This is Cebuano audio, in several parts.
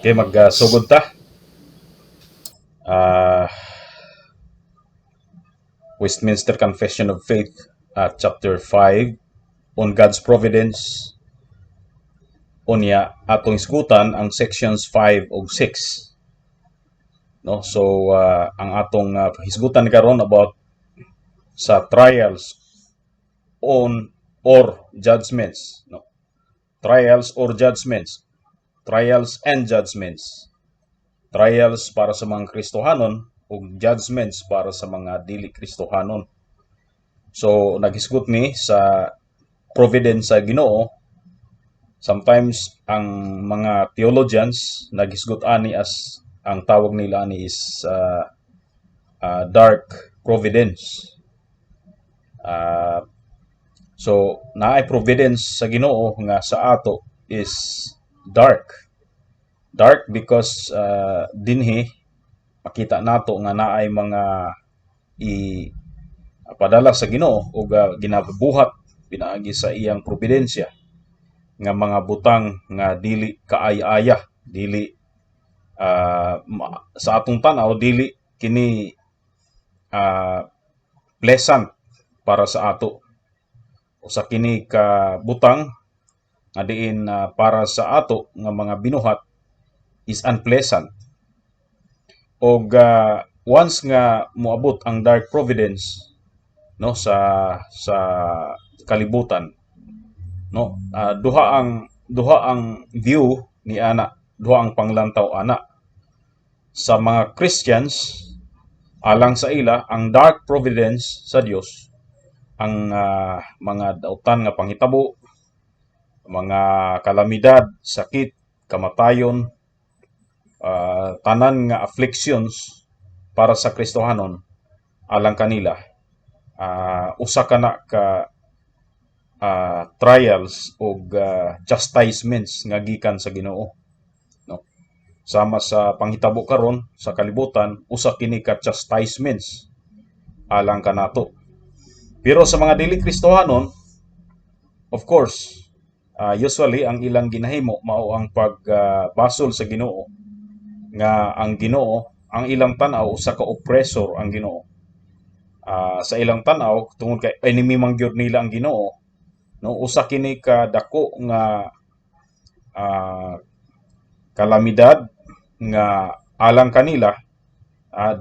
Okay, magsugod ta. Westminster Confession of Faith, chapter 5 on God's Providence. Unya atong hisgutan ang sections 5 ug 6. No? So ang atong hisgutan karon about sa trials on or judgments, no? Trials or judgments. Trials and judgments. Trials para sa mga Kristohanon ug judgments para sa mga dili Kristohanon. So naghisgot ni sa providence sa Ginoo. Sometimes ang mga theologians naghisgot ani as ang tawag nila ani is dark providence. So naay providence sa Ginoo nga sa ato is dark. Dark because dinhi makita nato nga naay mga i padala sa Ginoo ug ginabuhat pinaagi sa iyang providensya nga mga butang nga dili kaaya-aya, dili sa atong tan-aw dili kini pleasant para sa ato. Usa kini ka butang nga diin para sa ato nga mga binuhat is unpleasant. Og once nga moabot ang dark providence, no, sa kalibutan, no, duha ang view ni ana, duha ang panglantaw ana. Sa mga Christians, alang sa ila, ang dark providence sa Dios, ang mga dautan nga panghitabo, mga kalamidad, sakit, kamatayon, tanan nga afflictions, para sa Kristohanon, alang kanila, usa ka na ka trials ug chastisements nga gikan sa Ginoo, no? Sama sa panghitabo karon sa kalibutan, usa kini ka chastisements alang kanato. Pero sa mga dili Kristohanon, of course, usually ang ilang ginahimo mao ang pagbasol sa Ginoo, nga ang Ginoo, ang ilang tan-aw, usa ka oppressor ang Ginoo. Sa ilang tan-aw, tungod kay enemy man gyud nila ang Ginoo, no, usa kini ka dako nga kalamidad nga alang kanila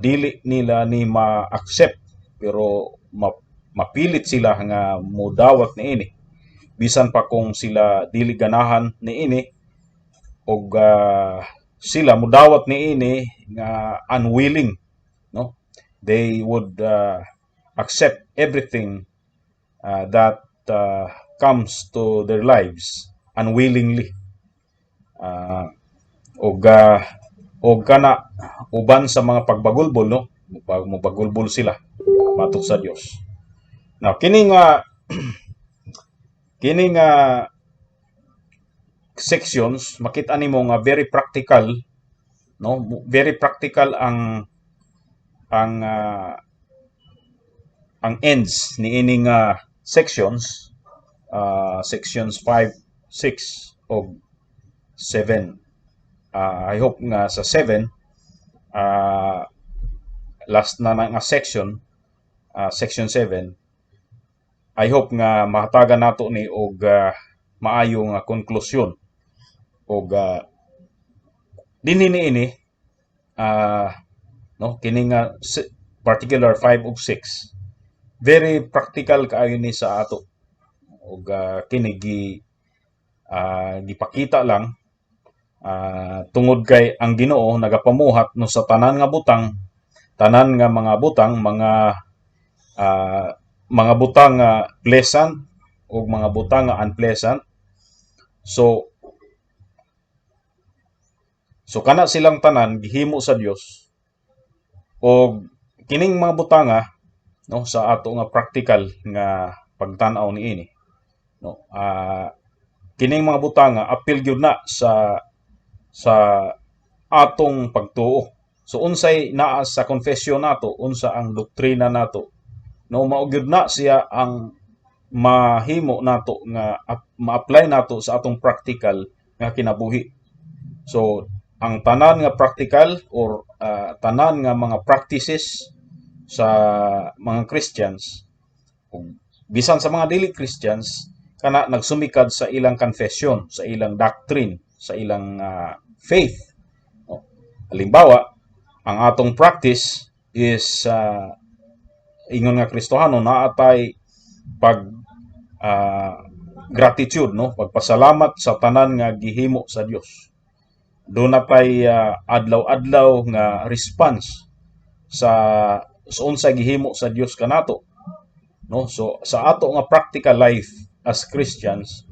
dili nila ni ma-accept, pero mapilit sila nga mudawat niini bisan pa kung sila dili ganahan niini, og sila mudawat niini nga unwilling, no? They would accept everything that comes to their lives unwillingly. Og kana uban sa mga pagbagulbol, no, mobagulbol sila batok sa Dios. Now, kini nga sections, makita nimo nga very practical, no? Very practical ang ends niini nga sections, sections 5, 6 og 7. I hope nga sa 7, last na na nga section, section 7, I hope nga mahatagan nato ni og maayo nga konklusyon. Og dinhi niini, no, kini nga particular 5 ug 6, very practical kaayo ni sa ato. Ug kini gi gipakita lang tungod kay ang Ginoo nagapamuhat, no, sa tanan nga butang, tanan nga mga butang, mga butang nga pleasant ug mga butang nga unpleasant. So kana silang tanan gihimo sa Dios. Og kining mga butanga, no, sa ato nga practical nga pagtan-aw niini, no, kining mga butanga apil gyud na sa atong pagtuo. So unsay naa sa confession nato, unsa ang doktrina nato, no, mao gyud na siya ang mahimo nato nga ma-apply nato sa atong practical nga kinabuhi. So Ang tanan nga practical or tanan nga mga practices sa mga Christians ug bisan sa mga dili Christians kana nagsumikad sa ilang confession, sa ilang doctrine, sa ilang faith. Oh. Halimbawa, ang atong practice is ingon nga Kristohano, naa tay pag gratitude, no, pagpasalamat sa tanan nga gihimo sa Dios. Duna tay adlaw-adlaw nga response sa unsa gihimo sa Dios kanato, no? So sa ato nga practical life as Christians,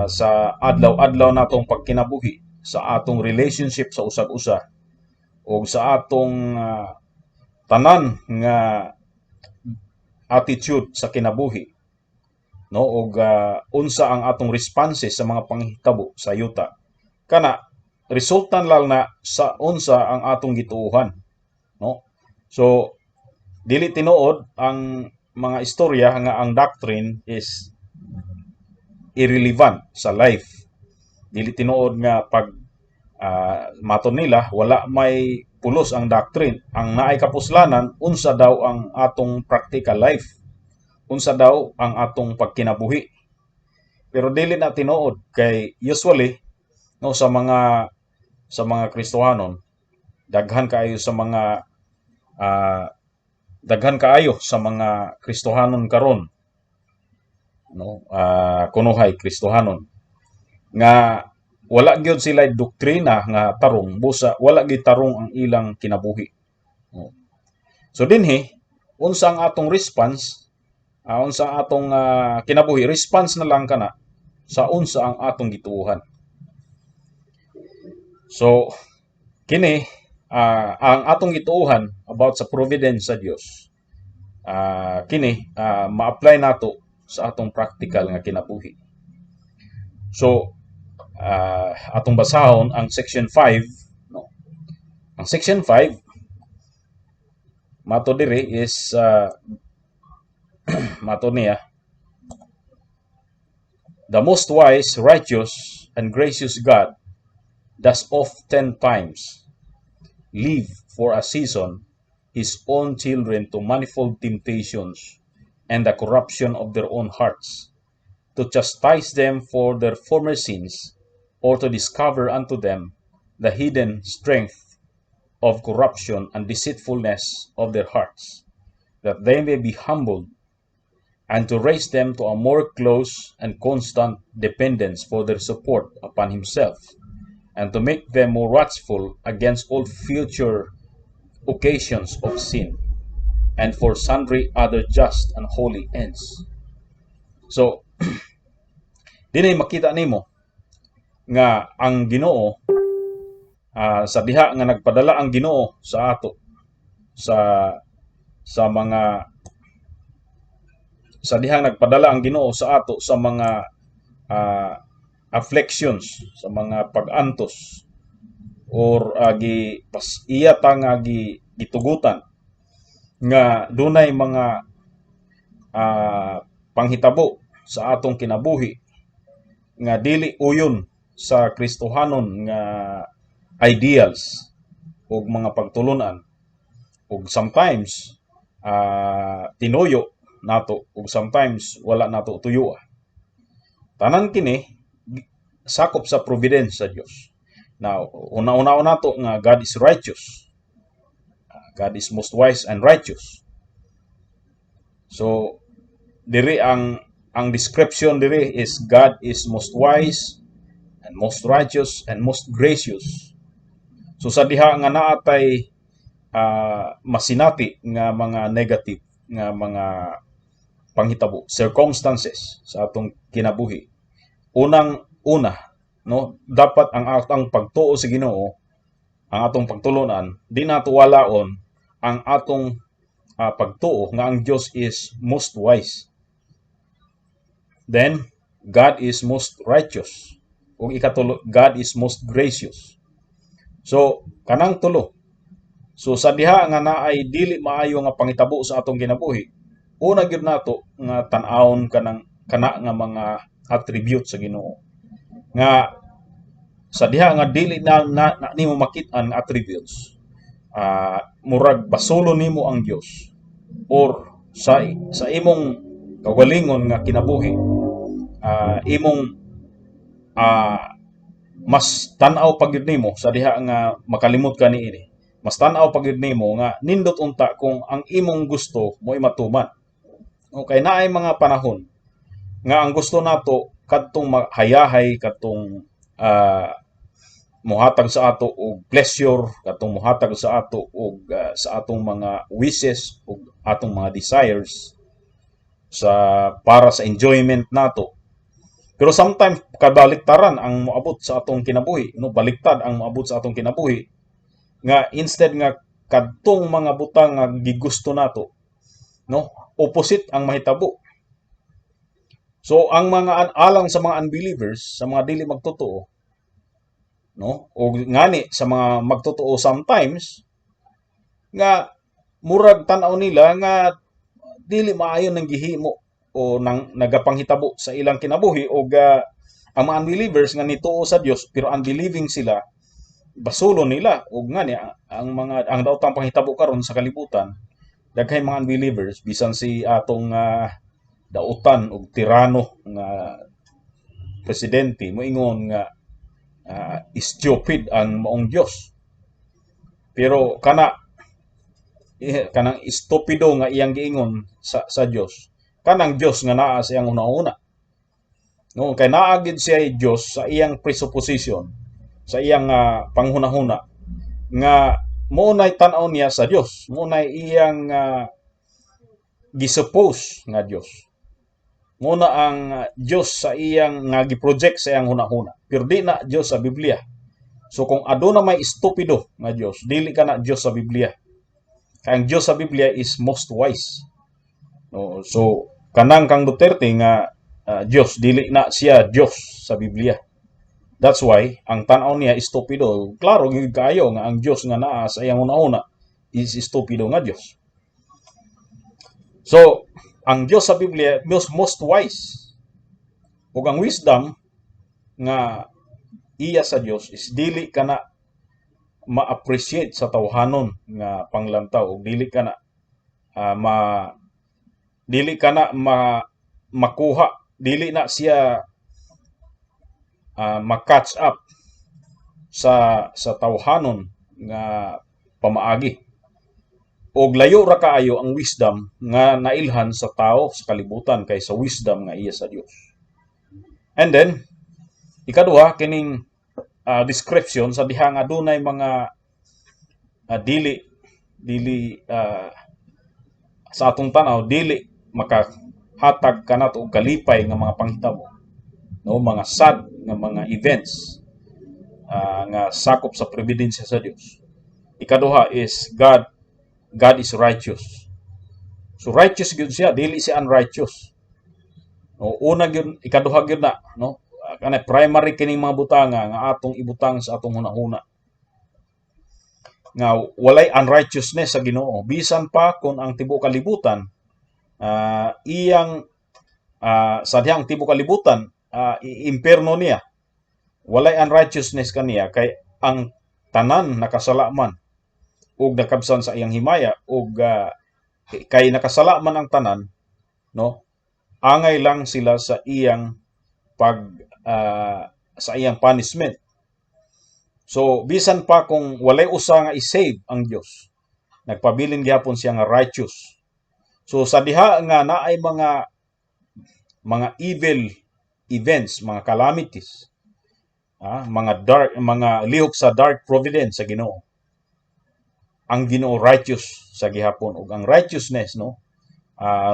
sa adlaw-adlaw natong pagkinabuhi, sa atong relationship sa usag-usa ug sa atong tanan nga attitude sa kinabuhi, no, ug unsa ang atong responses sa mga panghitabo sa yuta, kana resultan lang na sa unsa ang atong gituohan, no? So dili tinuod ang mga istorya nga ang doctrine is irrelevant sa life. Dili tinuod nga pag maton nila wala may pulos ang doctrine. Ang naay kapuslanan, unsa daw ang atong practical life, unsa daw ang atong pagkinabuhi. Pero dili na tinuod kay usually, no, sa mga Kristohanon, daghan kaayo sa mga Kristohanon karon, no, kunuhay Kristohanon nga wala gyud sila doktrina nga tarong, busa wala gyud tarong ang ilang kinabuhi. No. So dinhi, unsa ang atong response, unsa ang atong kinabuhi, response na lang kana sa unsa ang atong gituohan. So kini ang atong gituohan about sa providence sa Dios. Kini ma-apply nato sa atong practical nga kinabuhi. So atong basahon ang section 5, no. Ang section 5 mato diri is mato niya, "The most wise, righteous and gracious God does oftentimes leave for a season his own children to manifold temptations and the corruption of their own hearts, to chastise them for their former sins, or to discover unto them the hidden strength of corruption and deceitfulness of their hearts, that they may be humbled, and to raise them to a more close and constant dependence for their support upon himself, and to make them more watchful against all future occasions of sin, and for sundry other just and holy ends." So, dinhi makita nimo nga ang Ginoo, sa diha nga nagpadala ang Ginoo sa ato sa mga sa diha nagpadala ang Ginoo sa ato sa mga afflictions, sa mga pag-antos or gi pas iya ta nga gi gitugutan nga dunay mga panghitabo sa atong kinabuhi nga dili uyon sa Kristohanon nga ideals ug mga pagtulunan, ug sometimes tinuyo nato ug sometimes wala nato tuyo. Tanan kini sakop sa providence sa Dios. Now, una-una nato nga God is righteous. God is most wise and righteous. So diri ang description diri is God is most wise and most righteous and most gracious. So sa diha nga naa tay masinati nga mga negative nga mga panghitabo, circumstances sa atong kinabuhi. Unang una, no, dapat ang atong pagtuo sa Ginoo, ang atong pagtulunan, di nato walaon ang atong pagtuo nga ang Dios is most wise. Then God is most righteous. Ug ikatulo, God is most gracious. So kanang tulo. So sa diha nga naay dili maayo nga pangitabo sa atong kinabuhi, una gyud nato nga tan-awon kanang kana nga mga attribute sa Ginoo. Nga Sa diha nga dili na nimo makit-an attributes, murag basulo nimo ang Dios or sa imong kaugalingon nga kinabuhi, imong mas tan-aw pa gyud nimo sa diha nga makalimot ka niini, mas tan-aw pa gyud nimo nga nindot unta kung ang imong gusto mo'y matuman. Okay, naay mga panahon nga ang gusto nato kadtong hayahay, kadtong mohatag sa ato og pleasure, kadtong mohatag sa ato og sa atong mga wishes ug atong mga desires sa para sa enjoyment nato. Pero sometimes kabaliktaran ang moabot sa atong kinabuhi, no? Baliktad ang moabot sa atong kinabuhi nga instead nga kadtong mga butang nga gigusto nato, no, opposite ang mahitabo. So ang mga alang sa mga unbelievers, sa mga dili magtotoo, no, o ngani sa mga magtotoo, sometimes nga murag tan-aw nila nga dili maayo nang gihimo o nang nagapanghitabo sa ilang kinabuhi o ang mga unbelievers nga nituo sa Dios pero unbelieving sila, basulo nila. Ug ngani ang mga ang daotang panghitabo karon sa kalibutan, daghay mga unbelievers, bisan si atong dautan og tirano nga presidente moingon nga stupid ang maong Dios. Pero kana kanang estupido nga iyang giingon sa Dios, kanang Dios nga naa sa iyang una-una. No, kay naa gid siya Dios sa iyang presupposition, sa iyang panghunahuna nga mo nay tan-aw niya sa Dios, mo nay iyang gisuppose nga Dios. Mo na ang Dios sa iyang nga gi-project sa iyang hunahuna. Pero di na Dios sa Biblia. So kung aduna may estupido nga Dios, dili ka na Dios sa Biblia. Kay ang Dios sa Biblia is most wise. No, so kanang kang Duterte nga Dios, dili na siya Dios sa Biblia. That's why ang tan-aw niya estupido. Klaro gyud kaayo nga ang Dios nga naa sa iyang una-una is estupido nga Dios. So, ang Dios sa Biblia most wise. Ug ang wisdom nga iya sa Dios is dili ka na ma-appreciate sa tawhanon nga panglantaw ug dili ka na ma makuha, dili na siya ma-catch up sa tawhanon nga pamaagi. Og layo ra kaayo ang wisdom nga nailhan sa tao sa kalibutan kaysa wisdom nga iya sa Dios. And then ikaduha, kining description sa diha nga adunay mga dili dili sa atong tan-aw dili makahatag kanato og kalipay nga mga panghitabo, no, mga sad nga mga events nga sakop sa providensya sa Dios. Ikaduha is God is righteous. So righteous gyud siya, dili siya unrighteous. No, una gyud, ikaduha gyud na, no? Kana primary kining mga butanga nga atong ibutang sa atong hunahuna. Nga walay unrighteousness sa Ginoo bisan pa kung ang tibuok kalibutan iyang sa dihang tibuok kalibutan impierno niya, walay unrighteousness kaniya kay ang tanan nakasala man ug nakabsan sa iyang himaya. Ug kay nakasala man ang tanan, no, angay lang sila sa iyang punishment. So bisan pa kung walay usa nga i-save ang Dios, nagpabilin gihapon siya nga righteous. So sa diha nga naay mga evil events, mga calamities, mga dark, mga lihok sa dark providence sa Ginoo, ang Ginoo righteous sa gihapon. Ug ang righteousness, no,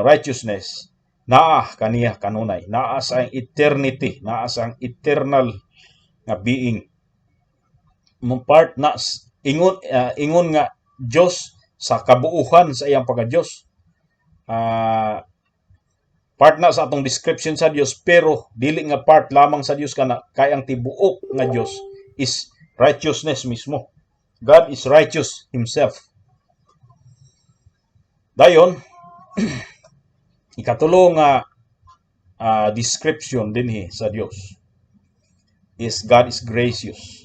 righteousness naa kaniya kanunay, naa sa eternity, naa sa eternal nga being mo. Part na ingon nga Dios sa kabuuhan sa iyang pagka-Dios, part na sa atong description sa Dios, pero dili nga part lamang sa Dios kana kay ang tibuok nga Dios is righteousness mismo. God is righteous himself. Dayon, ikatulo nga description dinhi sa Dios is God is gracious.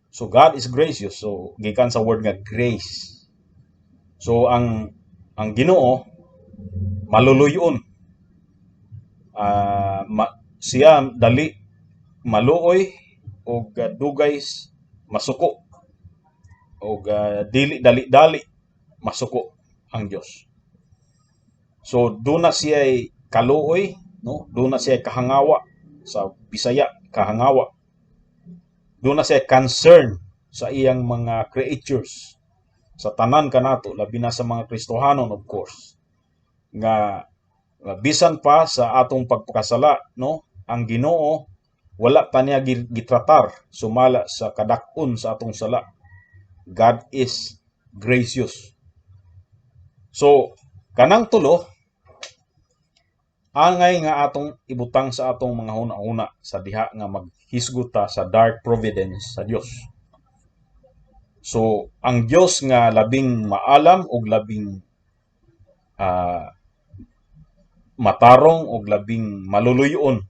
So God is gracious. So gikan sa word nga grace. So ang Ginoo maluluyon. Siya dali maluoy og dugay masuko og dili dali-dali masuko ang Dios. So duna siya kaluoy, no? Duna siya kahangawa, sa Bisaya kahangawa. Duna siya concern sa iyang mga creatures, sa tanan kanato, labi na sa mga Kristohanon, of course, nga bisan pa sa atong pagpakasala, no, ang Ginoo wala ta niya gitratar sumala sa kadak-on sa atong sala. God is gracious. So kanang tulo angay nga atong ibutang sa atong mga huna-huna sa diha nga maghisgot ta sa dark providence sa Dios. So ang Dios nga labing maalam ug labing matarong ug labing maluluyon,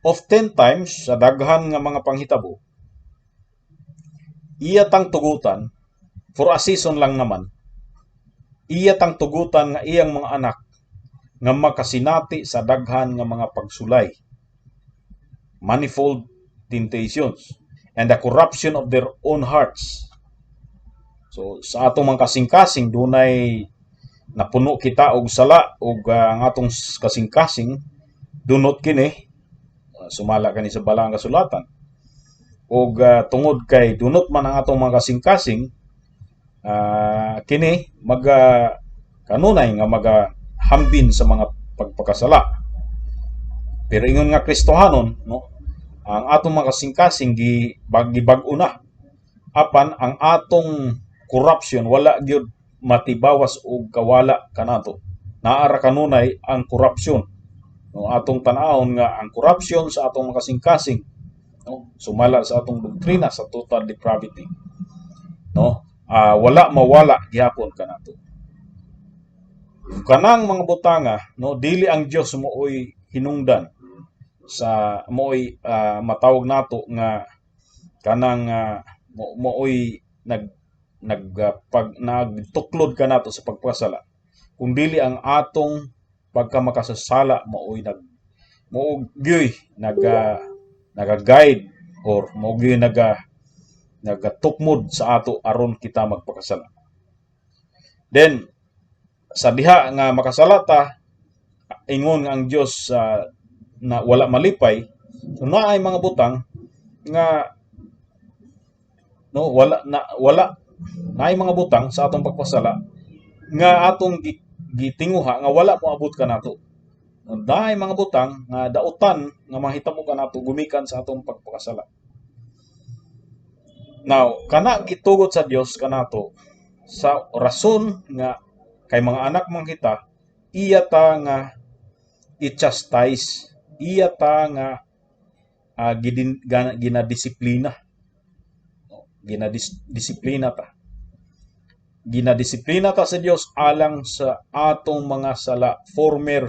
oftentimes sa daghan nga mga panghitabo iya tang tugutan for a season lang naman, iya tang tugutan nga iyang mga anak nga makasinati sa daghan nga mga pagsulay, manifold temptations and the corruption of their own hearts. So sa atong mga kasing-kasing dunay napuno kita og sala ug ang atong kasing-kasing dunot kini, sumala kani sa Balaang Kasulatan, ug tungod kay dunot man ang atong mga kasing-kasing, kini maga kanunay nga maga hambin sa mga pagpakasala. Pero ingon nga Kristohanon, no, ang atong mga kasing-kasing gi gibag-o na, apan ang atong corruption wala gyud matibawas og kawala kanato. Naa ra kanunay ang corruption, no? Atong tan-awon nga ang corruption sa atong mga kasing-kasing, no, sumala sa atong doktrina sa total depravity, no, wala mawala gihapon kanato kanang mga butanga, no? Dili ang Dios mooy hinungdan sa mooy matawag nato nga kanang mooy nag nag pag nagtuklod kanato sa pagpasala, kung dili ang atong pagkamakasasala maoy nag mao gyuy naga-guide or mao gyuy nagatukmod sa ato aron kita magpakasala. Then sa diha nga makasala ta, ingon nga ang Dios na wala malipay, so naay mga butang nga, no, wala na wala naay mga butang sa atong pagpasala nga atong gitinguha nga wala moabot kanato. Naay mga butang nga dautan nga mahitabo kanato gumikan sa atong pagpakasala. Now, kana gitugot sa Dios kanato sa rason nga kay mga anak man kita, iya ta nga i-chastise, iya ta nga ginadisiplina. Ginadisiplina ta. Ginadisiplina ta sa Dios alang sa atong mga sala, former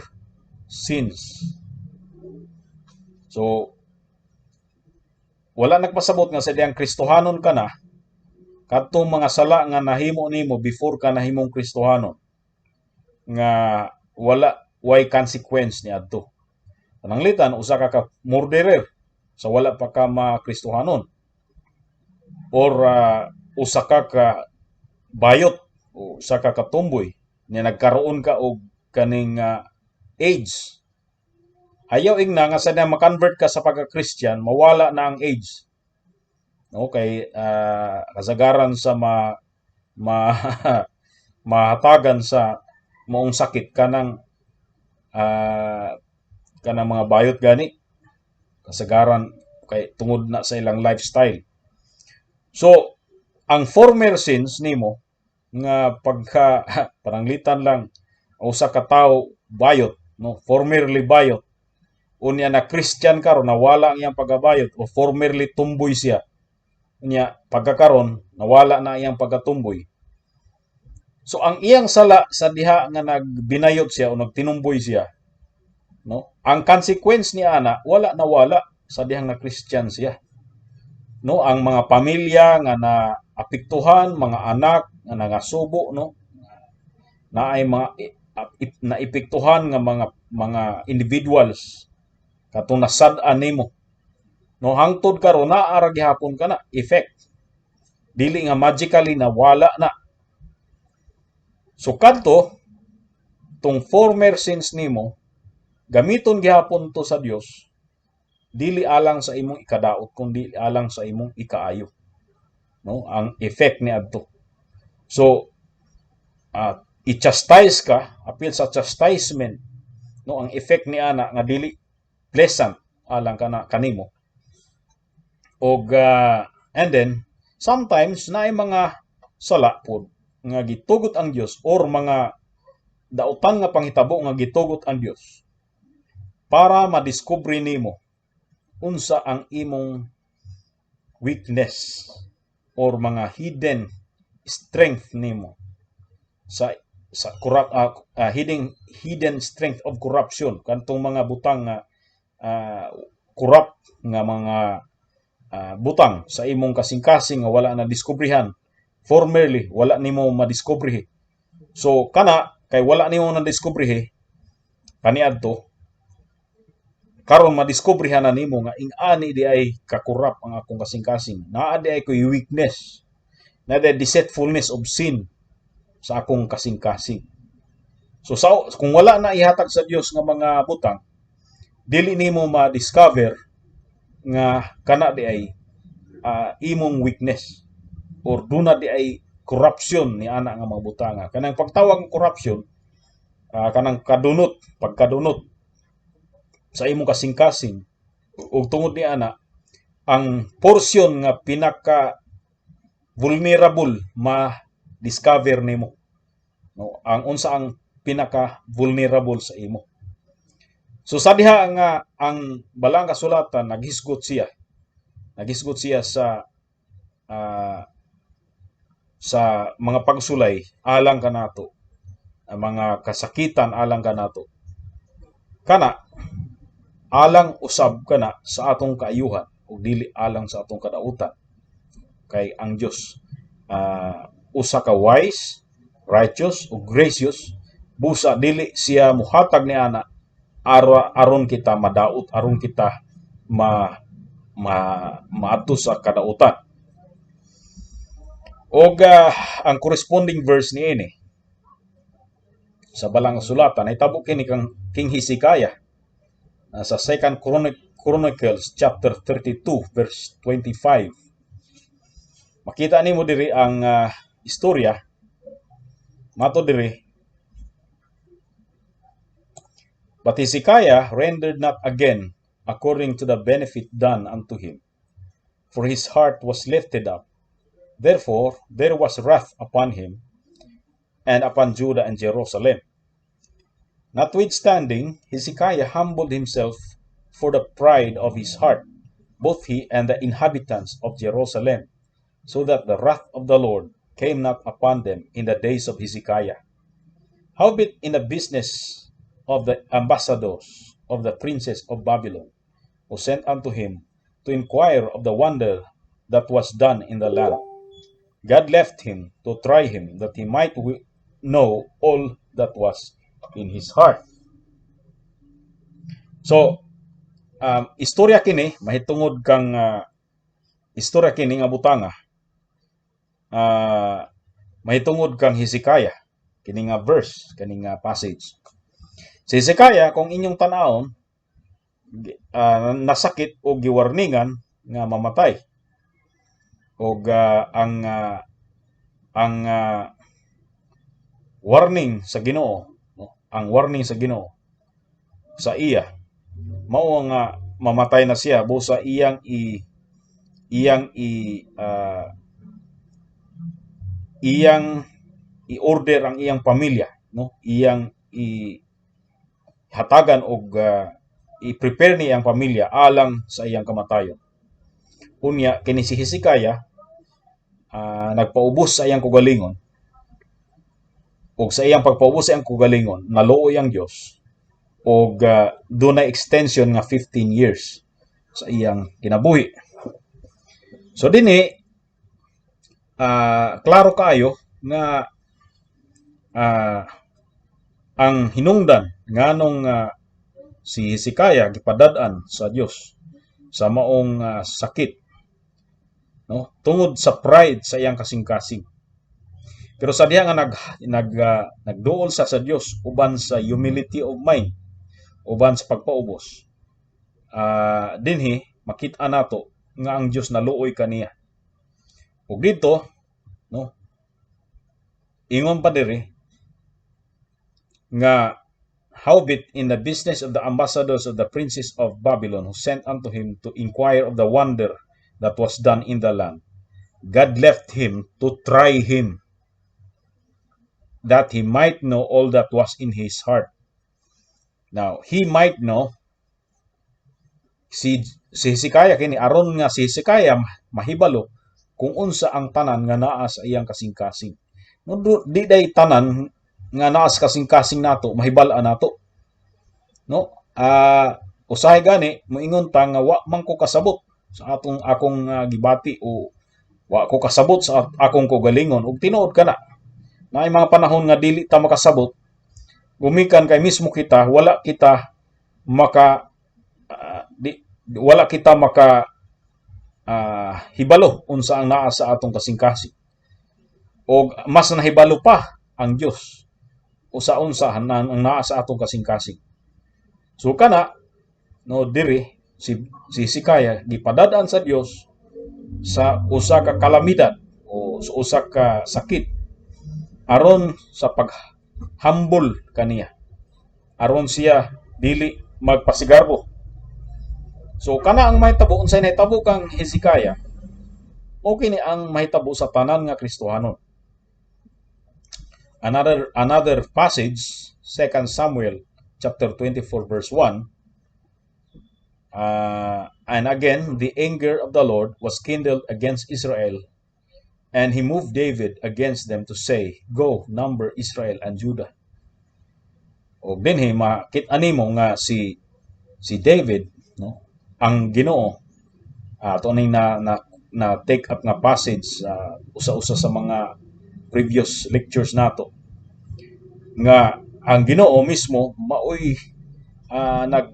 sins. So, wala nagpasabot nga sa diyang Kristohanon ka na, kadtong mga sala nga nahimo nimo before ka nahimong Kristohanon, nga wala way consequence ni adto. Pananglitan usa ka ka murderer sa wala pa ka ma-Kristohanon or usa ka ka bayot o usa ka katumboy nga nagkaroon ka og kaning AIDS. Ayaw ingna nga sa na ma-convert ka sa pagka-Christian, mawala na ang AIDS. No, kay kasagaran sa ma, ma mahatagan sa maong sakit kanang mga bayot gani kasagaran kay tungod na sa ilang lifestyle. So ang former sins nimo nga pagka pananglitan lang usa ka tawo bayot, no, formerly bayot, unya na Christian karon, nawala ang iyang pagkabayot, o formerly tumboy siya, unya pagkakaron nawala na iyang pagkatumboy. So ang iyang sala sa diha nga nagbinayot siya o nagtinumboy siya, No, ang consequence ni ana wala nawala sa dihang na Christian siya, no? Ang mga pamilya nga na apektuhan, mga anak nga nangasubo, no, naay mga naepektuhan nga mga individuals katong nasad-an nimo, no? Hangtod karon naa ra gihapon kana effect, dili nga magically nawala na. So kadto tong former sins nimo, gamiton gihapon to sa Dios, dili alang sa imong ikadaot kundi alang sa imong ikaayo, no? Ang effect ni adto, so i-chastise ka, apil sa chastisement, no? Ang effect ni ana nga dili pleasant alang kana kanimo. Og and then sometimes naay mga sala pod nga gitugot ang Dios or mga dautan nga panghitabo nga gitugot ang Dios para madiskubre nimo unsa ang imong weakness or mga hidden strength nimo sa corrupt, hidden hidden strength of corruption, kantong mga butang nga corrupt nga mga butang sa imong kasing-kasing nga wala na diskubrihan formerly, wala nimo madiskubrihi. So kana kay wala nimo na diskubrihi kaniadto, karon madiskubrihan na nimo nga ing-ani di ay ka-corrupt ang akong kasing-kasing, naa di ay koy weakness, naa di ay deceitfulness of sin sa akong kasing-kasing. So sa, kung wala na ihatag sa Dios nga mga butang, dili nimo ma-discover nga kana di ay imong weakness or duna di ay corruption ni ana nga mga butanga. Kanang pagtawag ng corruption, kanang kadunot, pagkadunot sa imong kasing-kasing, ug tungod ni ana ang portion nga pinaka vulnerable ma-discover nimo, no? Ang unsa ang pinaka vulnerable sa imo. So sa diha nga ang balang kasulatan naghisgot siya sa mga pagsulay alang kanato, ang mga kasakitan alang kanato, kana alang usab kana sa atong kaayuhan ug dili alang sa atong kadautan, kay ang Dios usa ka wise, righteous ug gracious. Busa dili siya muhatag ni ana aron kita madaot, aron kita ma ma maadto sa kadautan. Og ang corresponding verse niini sa balang sulatan ay tabo kini kang King Hezekiah sa Second Chronicles chapter 32 verse 25. Makita nimo diri ang istorya mato diri: "But Hezekiah rendered not again according to the benefit done unto him, for his heart was lifted up. Therefore there was wrath upon him and upon Judah and Jerusalem. Notwithstanding, Hezekiah humbled himself for the pride of his heart, both he and the inhabitants of Jerusalem, so that the wrath of the Lord came not upon them in the days of Hezekiah. Howbeit in the business of the ambassadors of the princes of Babylon, who sent unto him to inquire of the wonder that was done in the land, God left him to try him, that he might know all that was in his heart." So, istorya kini mahitungod kang istorya kini nga butanga mahitungod kang Hezekiah kini nga verse, kini nga passage. Si Hezekiah, kung inyong tan-awon, nasakit o giwarningan nga mamatay. Og ang warning sa Ginoo, no? Ang warning sa Ginoo sa iya mao nga mamatay na siya, busa iyang i-order ang iyang pamilya, no? Iyang i hatagan og i-prepare ni ang pamilya alang sa iyang kamatayon. Unya kini si Hezekiah nagpaubos sa iyang kugalingon, ug sa iyang pagpaubos sa iyang kugalingon naluoy ang Dios. Og dunay extension nga 15 years sa iyang kinabuhi. So dinhi klaro kaayo nga ang hinungdan nganong si Hezekiah gipadad-an sa Dios sa maong sakit, no, tungod sa pride sa iyang kasing-kasing. Pero sa diha nga nag nag nagduol sa Dios uban sa humility of mind, uban sa pagpaubos, dinhi makita nato nga ang Dios naluoy kaniya. Ug dito, no, ingon pa diri nga, "Howbeit in the business of the ambassadors of the princes of Babylon who sent unto him to inquire of the wonder that was done in the land, God left him to try him, that he might know all that was in his heart." Now, he might know si Hezekiah kini aron nga si Hezekiah mahibalo kung unsa ang tanan nga naa sa iyang kasing-kasing. No, di day tanan nga naa sa kasing-kasing nato mahibal-an nato. No? Usahay gani moingon ta nga wa man ko kasabot sa atong akong gibati o wa ko kasabot sa akong kaugalingon, ug tinuod kana. Naay mga panahon nga dili ta makasabot gumikan kay mismo kita wala kita maka di, wala kita maka hibalo unsa ang naa sa atong kasing-kasing. Og mas nahibalo pa ang Dios usa unsa ang naa sa atong kasing-kasing. So kana, no, diri si Hezekiah gipadad-an sa Dios sa usa ka kalamidad o sa usa ka sakit aron sa paghambol kaniya, aron siya dili magpasigarbo. So kana ang mahitabo. Unsay nahitabo kang Hezekiah, okay ni ang mahitabo sa tanan nga Kristohanon. Another passage, 2 Samuel chapter 24 verse 1. "And again the anger of the Lord was kindled against Israel, and he moved David against them to say, 'Go, number Israel and Judah.'" Og dinhi makit-an nimo nga si David, no, ang Ginoo ato ning na take up nga passage sa usa-usa sa mga previous lectures nato nga ang Ginoo mismo maoy nag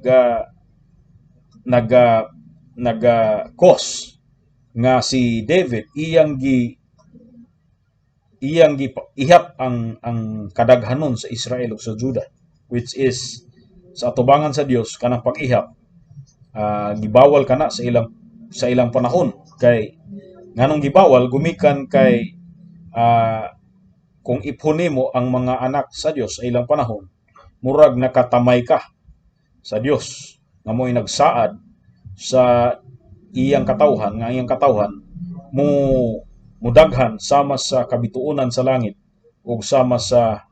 cause nga si David iyang gi ihap ang kadaghanon sa Israel ug sa Judah, which is sa atubangan sa Dios kanang pag-ihap gibawal kana sa ilang panahon. Kay nganong gibawal? Gumikan kay kung iphon nimo ang mga anak sa Dios sa ilang panahon, murag nakatamay ka sa Dios nga mo'y nagsaad sa iyang katawhan nga iyang katawhan mo mudaghan sama sa kabituonan sa langit ug sama sa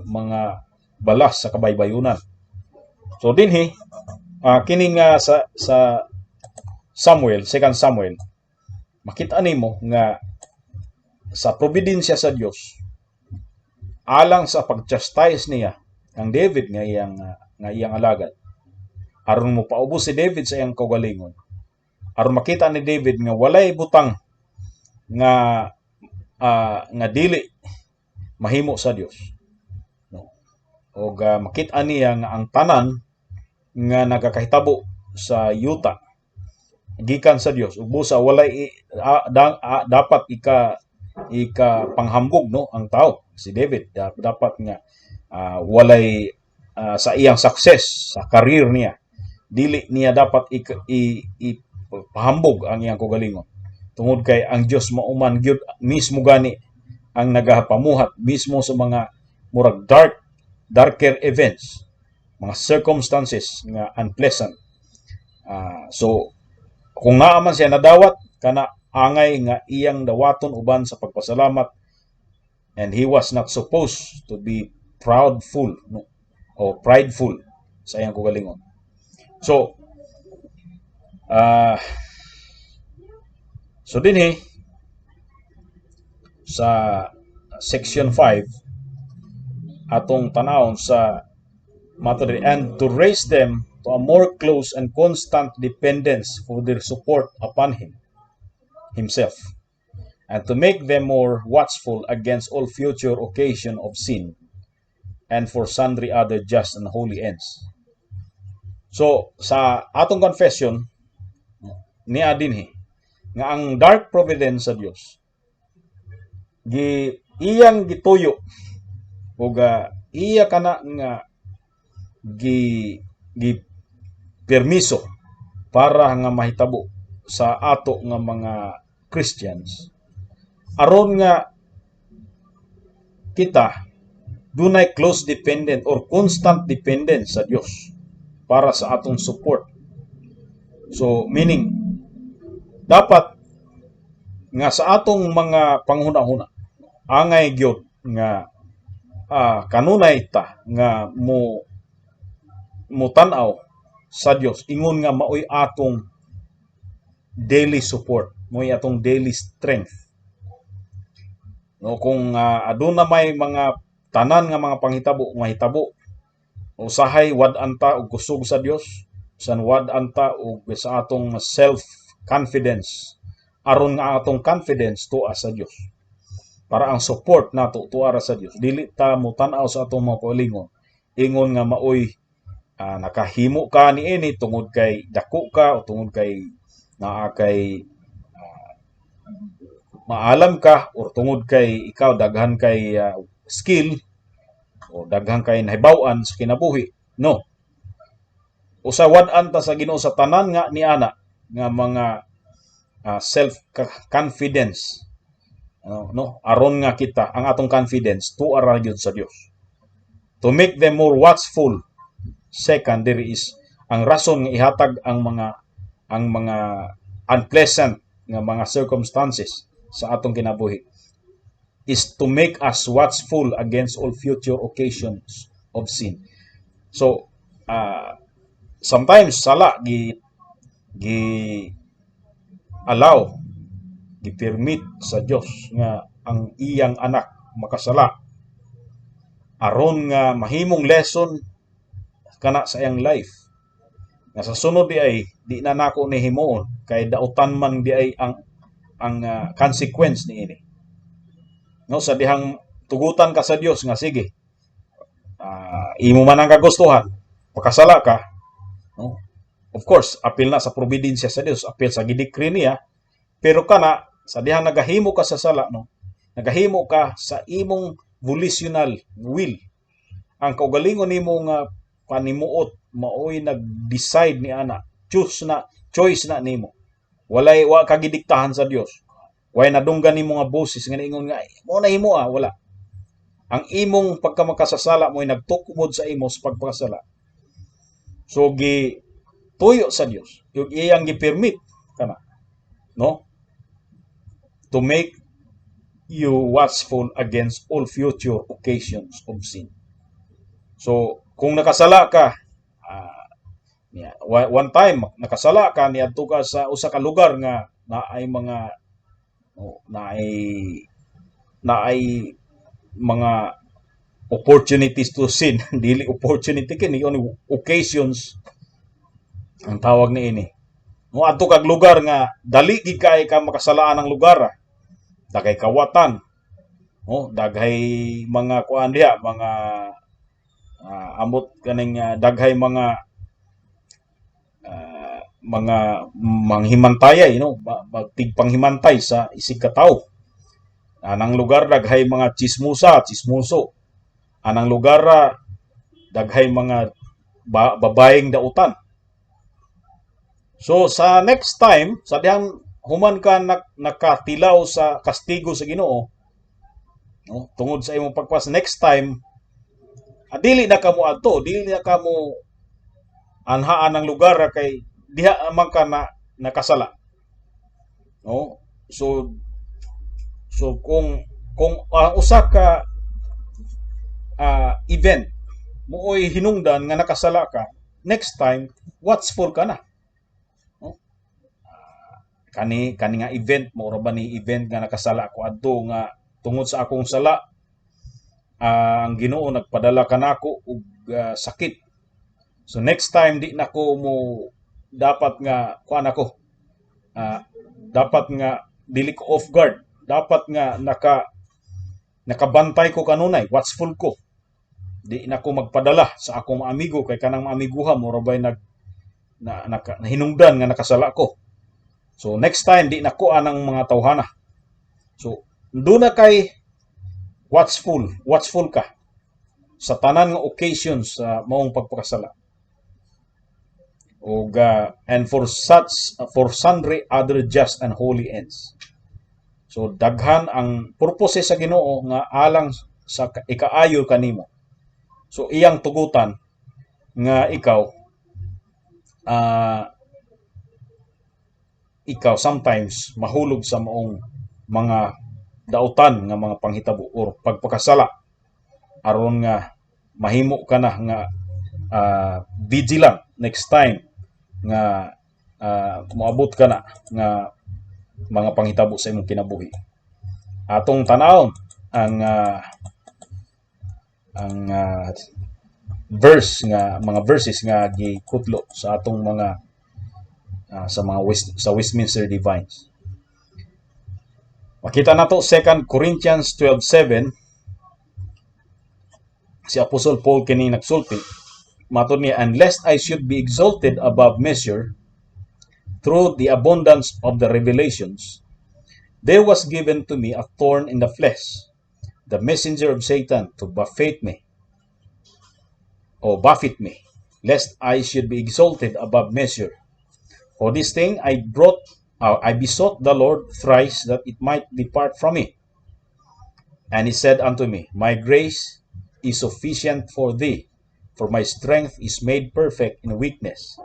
mga balas sa kabaybayunan. So dinhi kini nga sa Samuel, 2 Samuel, makita nimo nga sa providensya sa Dios alang sa pag-chastise niya ang David nga iyang alagad, aron mo paubos si David sa iyang kaugalingon, aron makita ni David nga walay butang nga dili mahimo sa Dios, no, og makita niya nga ang tanan nga nagakahitabo sa yuta gikan sa Dios ug busa walay dapat ika panghambog, no, ang tao. Si David dapat nga walay sa iyang success sa career niya, dili niya dapat i pahambog ang iyang kaugalingon tungod kay ang Dios mao man gyud mismo gani ang nagapamuhat mismo sa mga murag darker events, mga circumstances nga unpleasant. So kung naa man siya nadawat kana, angay nga iyang dawaton uban sa pagpasalamat, and he was not supposed to be proudful, no, o prideful sa iyang kaugalingon. So dinhi sa section 5, atong tanawon sa Mato diri, and to raise them to a more close and constant dependence for their support upon Himself, and to make them more watchful against all future occasion of sin, and for sundry other just and holy ends. So, sa atong confession, niya dinhi, nga ang dark providence sa Dios gi iyang gituyo ug iya kana nga gi gi permiso para nga mahitabo sa ato nga mga Christians aron nga kita dunay close dependent or constant dependence sa Dios para sa atong support. So meaning, dapat nga sa atong mga panghuna-huna, angay gyud nga kanunay ta nga mo mutan-aw sa Dios ingon nga maoy atong daily support, maoy atong daily strength. No, kung aduna may mga tanan nga mga panghitabo mahitabo, usahay wad-an ta og kusog sa Dios, usan wad-an ta og sa atong self confidence, aron nga atong confidence tuwa sa Dios, para ang support nato tuwa ra sa Dios. Dili ta motan-aw sa atong mga kaugalingon ingon nga maoy nakahimo ka niini tungod kay dako ka o tungod kay naa kay maalam ka or tungod kay ikaw daghan kay skill o daghan kay nahibaw-an sa kinabuhi. No, usa wad-an ta sa Ginoo sa tanan nga niana nga mga self confidence, no, aron nga kita ang atong confidence tuwa ra gyud sa Dios. To make them more watchful. Second, there is ang rason nga ihatag ang mga unpleasant nga mga circumstances sa atong kinabuhi is to make us watchful against all future occasions of sin. So sometimes sala gi gi allow, gi-permit sa Dios nga ang iyang anak makasala aron nga mahimong lesson kana sa iyang life nga sa sunod di ay di na nako ni himuon kay dautan man di ay ang consequence niini. No, sa dihang tugutan ka sa Dios nga sige, imo man ang kagustuhan, pakasala ka, no? Of course, apil na sa providensya sa Dios, apil sa gidecree niya, pero kana sa dihang nagahimo ka sa sala, no, nagahimo ka sa imong volitional will. Ang kaugalingon nimo nga panimuot maoy nag-decide ni ana, choose na, choice na nimo. Walay, wa ka gidiktahan sa Dios. Way nadunggan nimo nga boses nga niingon nga mo na himo, ah, wala. Ang imong pagkamakasasala mo'y nagtukmod sa imo sa pagpakasala. So gi tuyo sa Dios yung iyang gi-permit kana, no, to make you watchful against all future occasions of sin. So kung nakasala ka, niya, one time nakasala ka, niadto ka sa usa ka lugar nga naay mga, oh, naay naay mga opportunities to sin. Dili opportunity kini, only occasions ang tawag ni ini. Mo adto kag lugar nga dali gid kay ka makasalaan ang lugar, ah. Daghay kawatan, oh, daghay mga kuan diha, mga amot kaning daghay mga mga manghimantayay, no, magtigpanghimantay sa isig ka tawo. Anang lugar daghay mga chismosa, chismoso. Anang lugar daghay mga babaeng dautan. So sa next time, sa dihang human ka nakatilaw sa kastigo sa Ginoo, no, tungod sa imong pagpas, next time dili na kamo adto, dili na kamo anhaan ang lugar kay diha man ka na nakasala. No? So kung ang usa ka event mooy hinungdan nga nakasala ka, next time watchful ka na. No? Kani kani nga event mo ra ba ni event nga nakasala ko adto nga tungod sa akong sala, ang Ginoo nagpadala kanako og sakit. So next time, di na ko mo dapat nga kuan ako. Dapat nga dili ko off guard. Dapat nga nakabantay ko kanunay, watchful ko. Di na ko magpadala sa akong mga amigo kay kanang mga amiguha mo bay nag na, naka, nahinungdan nga nakasala ko. So next time, di na ko anang mga tawhana. So duna kay watchful, watchful ka sa tanan nga occasions sa maong pagpakasala. Og and for sundry other just and holy ends. So daghan ang purpose sa Ginoo nga alang sa ikaayo kanimo. So iyang tugutan nga ikaw sometimes mahulog sa maong mga dautan nga mga panghitabo or pagpakasala aron nga mahimo ka na nga vigilant next time nga moabot ka na nga mga panghitabo sa imong kinabuhi. Atong tanawon ang verse nga mga verses nga gikutlo sa atong mga sa mga sa Westminster Divines. Makita nato 2 Corinthians 12:7. Si Apostle Paul kini nagsulti. Matod niya, "And lest I should be exalted above measure through the abundance of the revelations, there was given to me a thorn in the flesh, the messenger of Satan to buffet me or buffet me, lest I should be exalted above measure. For this thing I besought the Lord thrice that it might depart from me. And he said unto me, 'My grace is sufficient for thee, for my strength is made perfect in weakness.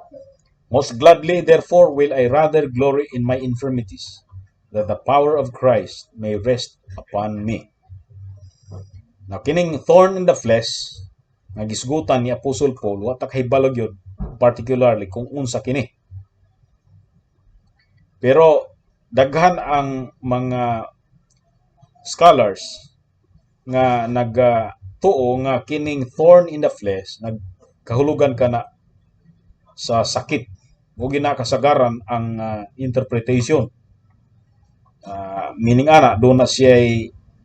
Most gladly, therefore, will I rather glory in my infirmities, that the power of Christ may rest upon me.'" Now, kining thorn in the flesh nga gisgutan ni Apostle Paul, wa ta kahibalo gyud particularly kung unsa kini. Pero daghan ang mga scholars nga nagatuo nga kining thorn in the flesh nagkahulugan kana sa sakit o ginakasagaran ang interpretation. Meaning ana duna na siya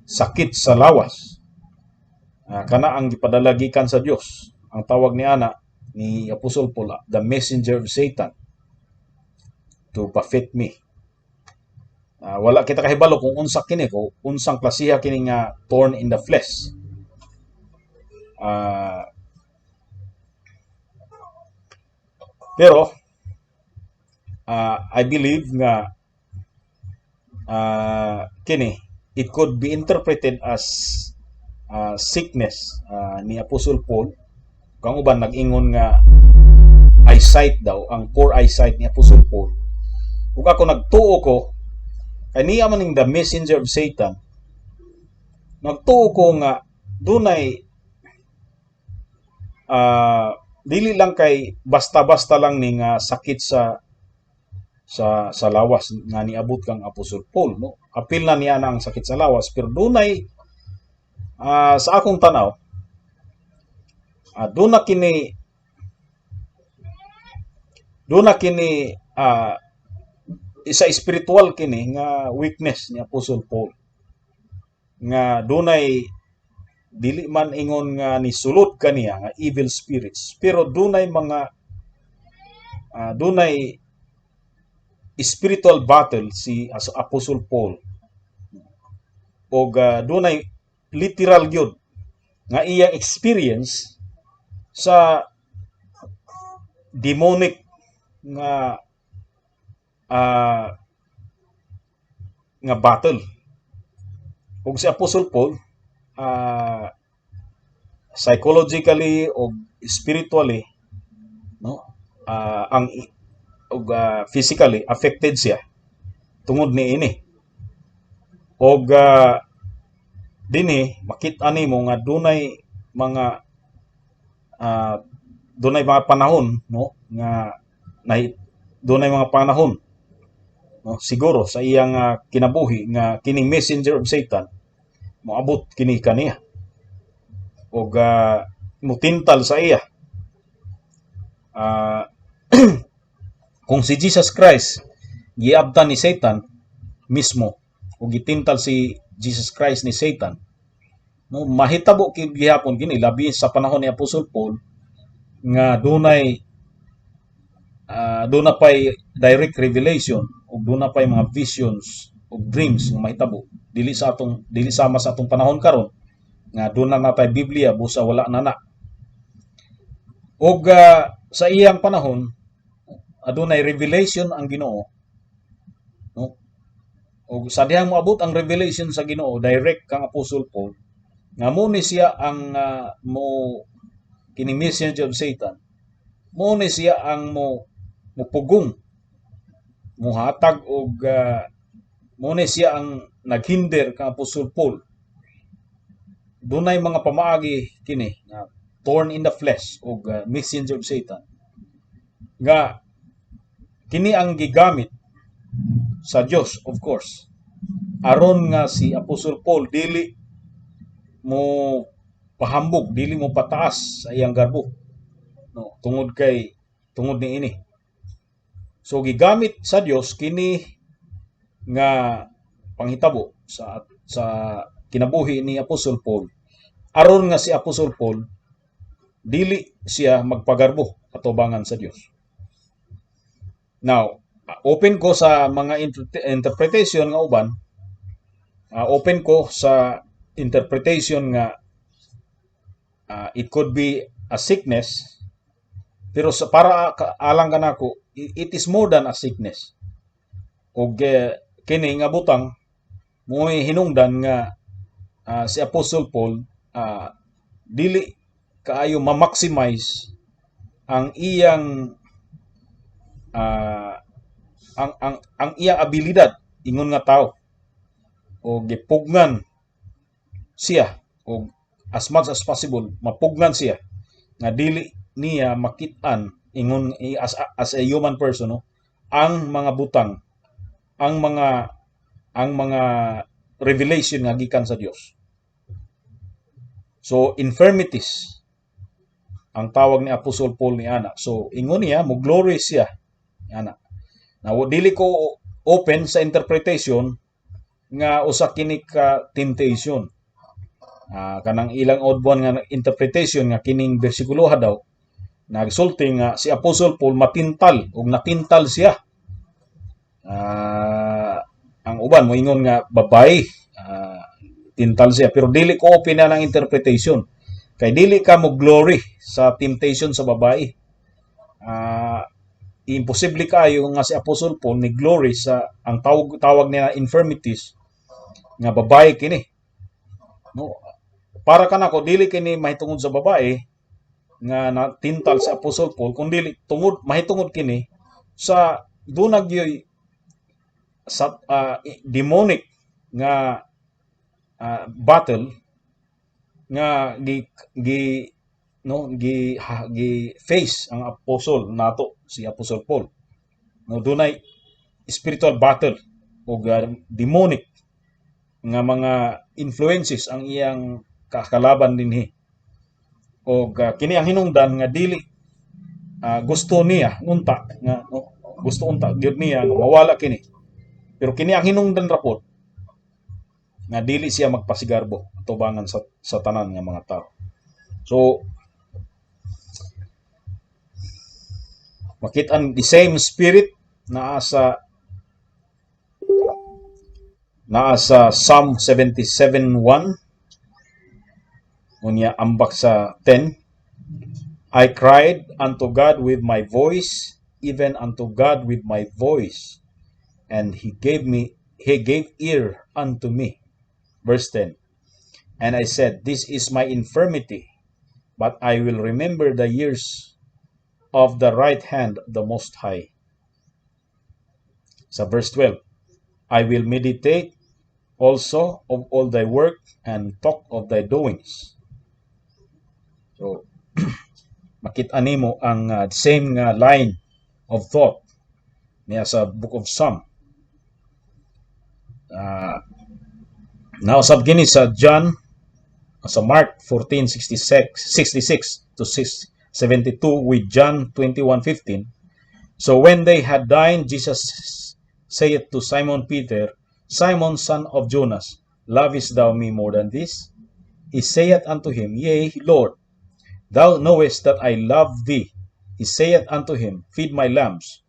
sakit sa lawas. Kana ang gipadala gikan sa Dios. Ang tawag ni ana ni Apostle Paul, the messenger of Satan to buffet me. Wala kita kahibalo kung unsa kini, kung unsang klasiha kini nga thorn in the flesh. Pero I believe nga kini, it could be interpreted as sickness ni Apostle Paul. Kang uban nag-ingon nga eyesight daw, ang poor eyesight ni Apostle Paul. Ug ako nagtuo ko kay niya man ning the messenger of Satan. Nagtuo ko nga dunay dili lang kay basta-basta lang ni nga sakit sa lawas nga niabot kang Apostle Paul, no? Apil na niya na ang sakit sa lawas, pero dunay sa akong tanaw duna kini isa spiritual kini nga weakness ni Apostle Paul nga dunay dili man ingon nga ni sulod kaniya nga evil spirits, pero dunay mga dunay spiritual battle si Apostle Paul og dunay literal gyud nga iyang experience sa demonic nga battle. Ug si Apostle Paul, psychologically o spiritually, no, ang og physically affected siya tungod niini. Og dinhi makita nimo nga dunay mga panahon, no, nga dunay mga panahon, no, siguro sa iyang kinabuhi nga kining messenger of Satan moabot kini kaniya ug mutintal sa iya. Kung si Jesus Christ giabtan ni Satan mismo o gitintal si Jesus Christ ni Satan, no, mahitabo kid gihapon kini, labi sa panahon ni Apostle Paul nga duna pay direct revelation ug duna pay mga visions ug dreams nga mahitabo, dili sama sa atong panahon karon nga duna na tay Biblia, busa wala na na. Ug sa iyang panahon adunay revelation ang Ginoo, no, ug sa dihang moabot ang revelation sa Ginoo direct kang Apostle Paul nga mo ni siya ang mo kini messenger of Satan, mo ni siya ang mo mupugong, muhatag og mo ni siya ang naghinder kang Apostle Paul. Dunay mga pamaagi kini nga thorn in the flesh og messenger of Satan nga kini ang gigamit sa Dios, of course, aron nga si Apostle Paul dili mo pahambog, dili mo pataas sa iyang garbo, no, tungod niini. So gigamit sa Dios kini nga panghitabo sa kinabuhi ni Apostle Paul aron nga si Apostle Paul dili siya magpagarbo atubangan sa Dios. Now, open ko sa mga interpretation nga uban, open ko sa interpretation nga it could be a sickness, pero sa para alang kanako, it is more than a sickness. Og kini nga butang mo'y hinungdan nga si Apostle Paul dili kaayo ma-maximize ang iyang ang iyang abilidad ingon nga tao o gipugnan siya, o as much as possible mapugnan siya nga dili niya makit-an ingon as a human person, no, ang mga butang, ang mga revelation nga gikan sa Dios. So infirmities ang tawag ni Apostle Paul ni ana. So ingon niya, mo glory siya ana. Now, dili ko open sa interpretation nga usa kini ka temptation. Kanang ilang odbon nga interpretation nga kining bersikulo ha daw nagsulti nga si Apostle Paul matintal ug natintal siya. Ang uban moingon nga babae tintal siya, pero dili ko open na ng interpretation kay dili ka mo glory sa temptation sa babae. Imposible kaayo nga si Apostle Paul ni glory sa ang tawag tawag niya infirmities nga babae kini, no. Para kanako, dili kini mahitungod sa babae nga natintal sa Apostle Paul, kun dili tungod mahitungod kini sa duna gyoy sa demonic nga battle nga gi gi no gi ha, gi face ang apostle nato, si Apostle Paul, no. Dunay spiritual battle o demonic nga mga influences ang iyang kakalaban dinhi og kini ang hinungdan nga dili gusto niya unta nga, no, gusto unta gyud niya nga mawala kini, pero kini ang hinungdan ra pod nga dili siya magpasigarbo atubangan sa tanan nga mga tao. So makit-an the same spirit naa sa Psalm 77:1, unya ambak sa 10: "I cried unto God with my voice, even unto God with my voice, and he gave ear unto me." Verse 10: "And I said, This is my infirmity, but I will remember the years of the right hand of the Most High." Sa verse 12: "I will meditate also of all thy work and talk of thy doings." So makita nimo ang same nga line of thought niya sa Book of Psalm. Nausab kini sa John, sa Mark 14:66 66 to 6 72 with John 21:15. "So when they had dined, Jesus saith to Simon Peter, 'Simon, son of Jonas, lovest thou me more than this?' He saith unto him, 'Yea, Lord, thou knowest that I love thee.' He saith unto him, 'Feed my lambs.'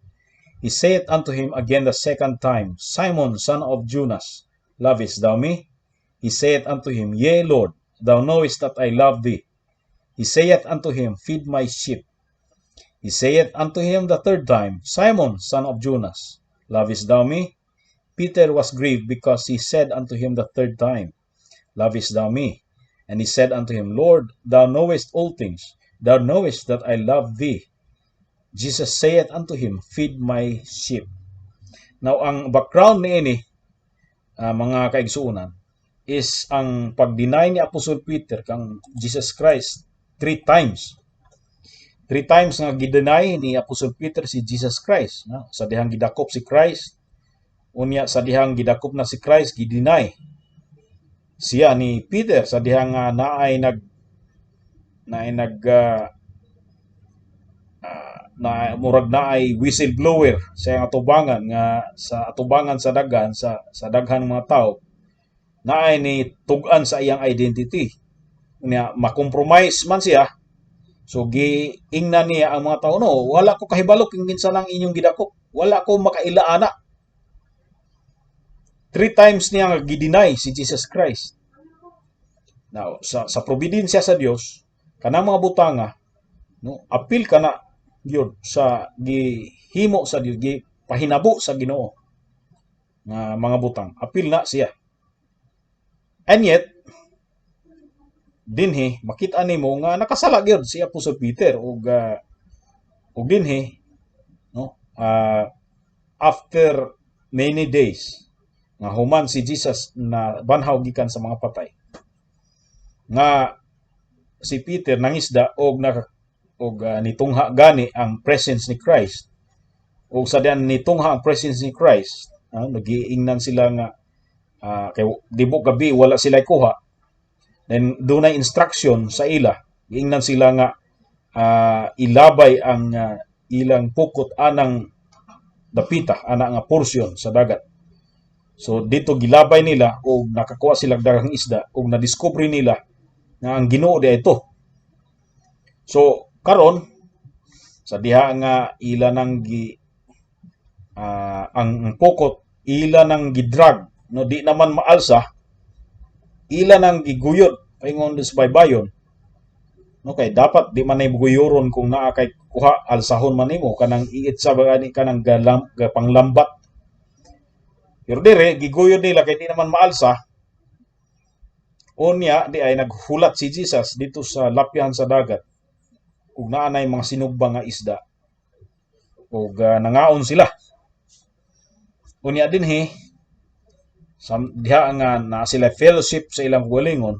He saith unto him again the second time, 'Simon, son of Jonas, lovest thou me?' He saith unto him, 'Yea, Lord, thou knowest that I love thee.' He saith unto him, 'Feed my sheep.' He saith unto him the third time, 'Simon, son of Jonas, lovest thou me?' Peter was grieved because he said unto him the third time, 'Lovest thou me?' And he said unto him, 'Lord, thou knowest all things. Thou knowest that I love thee.' Jesus saith unto him, 'Feed my sheep.'" Now, ang background niini, mga kaigsuonan, is ang pag-deny ni Apostle Peter kang Jesus Christ three times. Three times nga gi-deny ni Apostle Peter si Jesus Christ. No? Sa dihang gidakop si Christ, unya sa dihang gidakop na si Christ, gi-deny siya ni Peter sa dihang naay nag na murag naay whistleblower sa iyang atubangan, nga sa atubangan sa daghan mga tao naay ni tug-an sa iyang identity niya, ma-compromise man siya. So giingnan niya ang mga tao, "No, wala ko kahibalo kung kinsa nang inyong gidakop. Wala ko makaila ana." Three times niya nga gi-deny si Jesus Christ. Now, sa providensya sa Dios, kanang mga butanga, no, apil kana gyud sa gihimo sa Dios, gipahinabo sa Ginoo nga mga butang. Apil na siya. And yet, dinhi makita nimo nga nakasala gyud si Apostle Peter ug dinhi, no, after many days nga human si Jesus na banhaw gikan sa mga patay, nga si Peter nangisda og naka og nitungha gani ang presence ni Christ, ug sa diyan nitungha ang presence ni Christ, nagiingnan sila nga kay libok gabi wala sila kuha. Then dunay instruction sa ila, giingnan sila nga ilabay ang ilang pukot anang dapita ana nga portion sa dagat. So dito gilabay nila og nakakuha sila daghang isda ug na-discover nila nga ang Ginoo di ito. So karon sa diha nga ila nang gi ang pukot ila nang gidrag, no, di naman maalsa, ila nang giguyod paingon sa baybayon, no, kay dapat di man nay guyuron kung naa kay kuha, alsahon man nimo kanang iit sa gani kanang galam, panglambat. Pero dire giguyod nila kay di naman maalsa. Unya di ay naghulat si Jesus dito sa lapyahan sa dagat ug naa nay mga sinugba nga isda ug nangaon sila. Unya dinhi sa diha nga na sila fellowship sa ilang kaugalingon,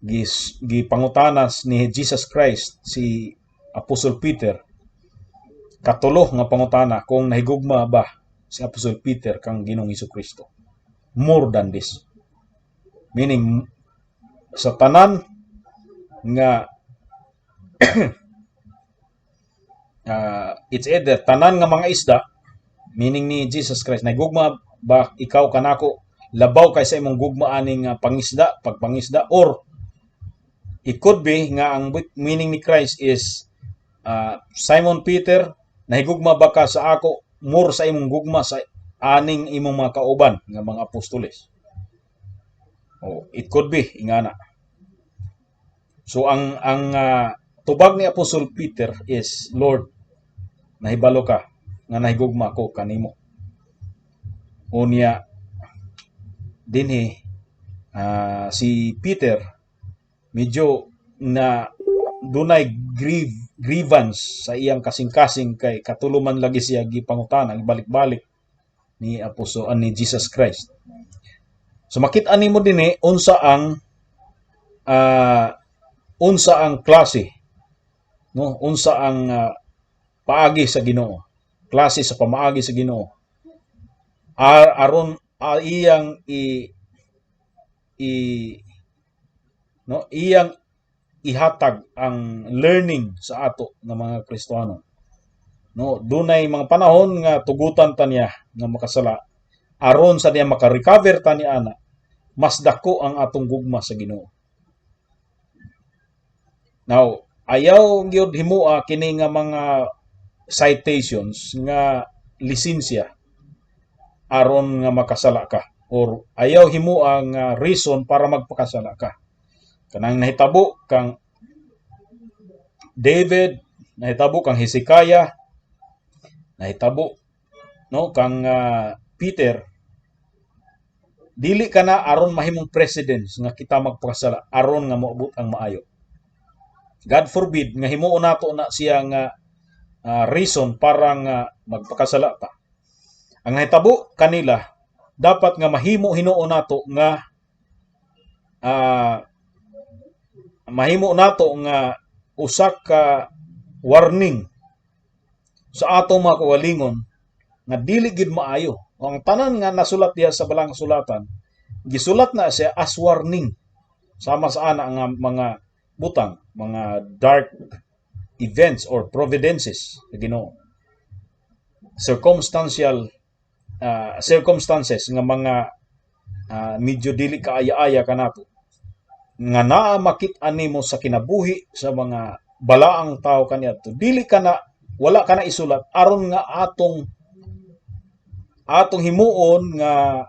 gis gipangutanas ni Jesus Christ si Apostle Peter, katulo nga pangutana, kung nahigugma ba si Apostle Peter kang Ginoong Kristo more than this, meaning sa tanan nga it's either tanan nga mga isda, meaning ni Jesus Christ, nahigugma ba ikaw kanako labaw kaysa imong gugma aning pangisda, pagpangisda, or it could be nga ang meaning ni Christ is, Simon Peter, nahigugma ba ka sa ako more sa imong gugma sa aning imong mga kauban nga mga apostoles? Oh, it could be ingana. So ang tubag ni Apostle Peter is, "Lord, nahibalo ka nga nahigugma ko kanimo." Unya dinhi si Peter medyo na dunay grievance sa iyang kasing-kasing kay katulo man lagi siya gipangutana, balik-balik ni Apostle ni Jesus Christ. So makita nimo dinhi unsa ang klase, no, unsa ang paagi sa Ginoo, klase sa pamaagi sa Ginoo aron iyang i i no iyang ihatag ang learning sa ato nga mga Kristohanon. No, dunay mga panahon nga tugutan ta niya nga makasala aron sa niya maka-recover ta ni ana, mas dako ang atong gugma sa Ginoo. Now, ayaw gyud himoa kini nga mga citations nga lisensya aron nga makasala ka or ayaw himoa nga reason para magpakasala ka. Kanang nahitabo kang David, nahitabo kang Hezekiah, nahitabo, no, kang Peter, dili ka na aron mahimong precedence nga kita magpakasala aron nga moabot ang maayo. God forbid nga himuon nato na siya nga reason para nga magpakasala ta. Ang nahitabo kanila, dapat nga mahimo hinuon nato nga mahimo nato nga usa ka warning sa atong mga kaugalingon nga dili gid maayo. Ang tanan nga nasulat diha sa Balaang Kasulatan, gisulat na siya as warning sama sa ana nga mga butang, mga dark events or providences sa Ginoo. Circumstantial circumstances nga mga medyo dili kaaya-aya kanato nga naa makit-an nimo sa kinabuhi sa mga balaang tao kaniadto, dili ka na, wala ka na isulat aron nga atong himuon nga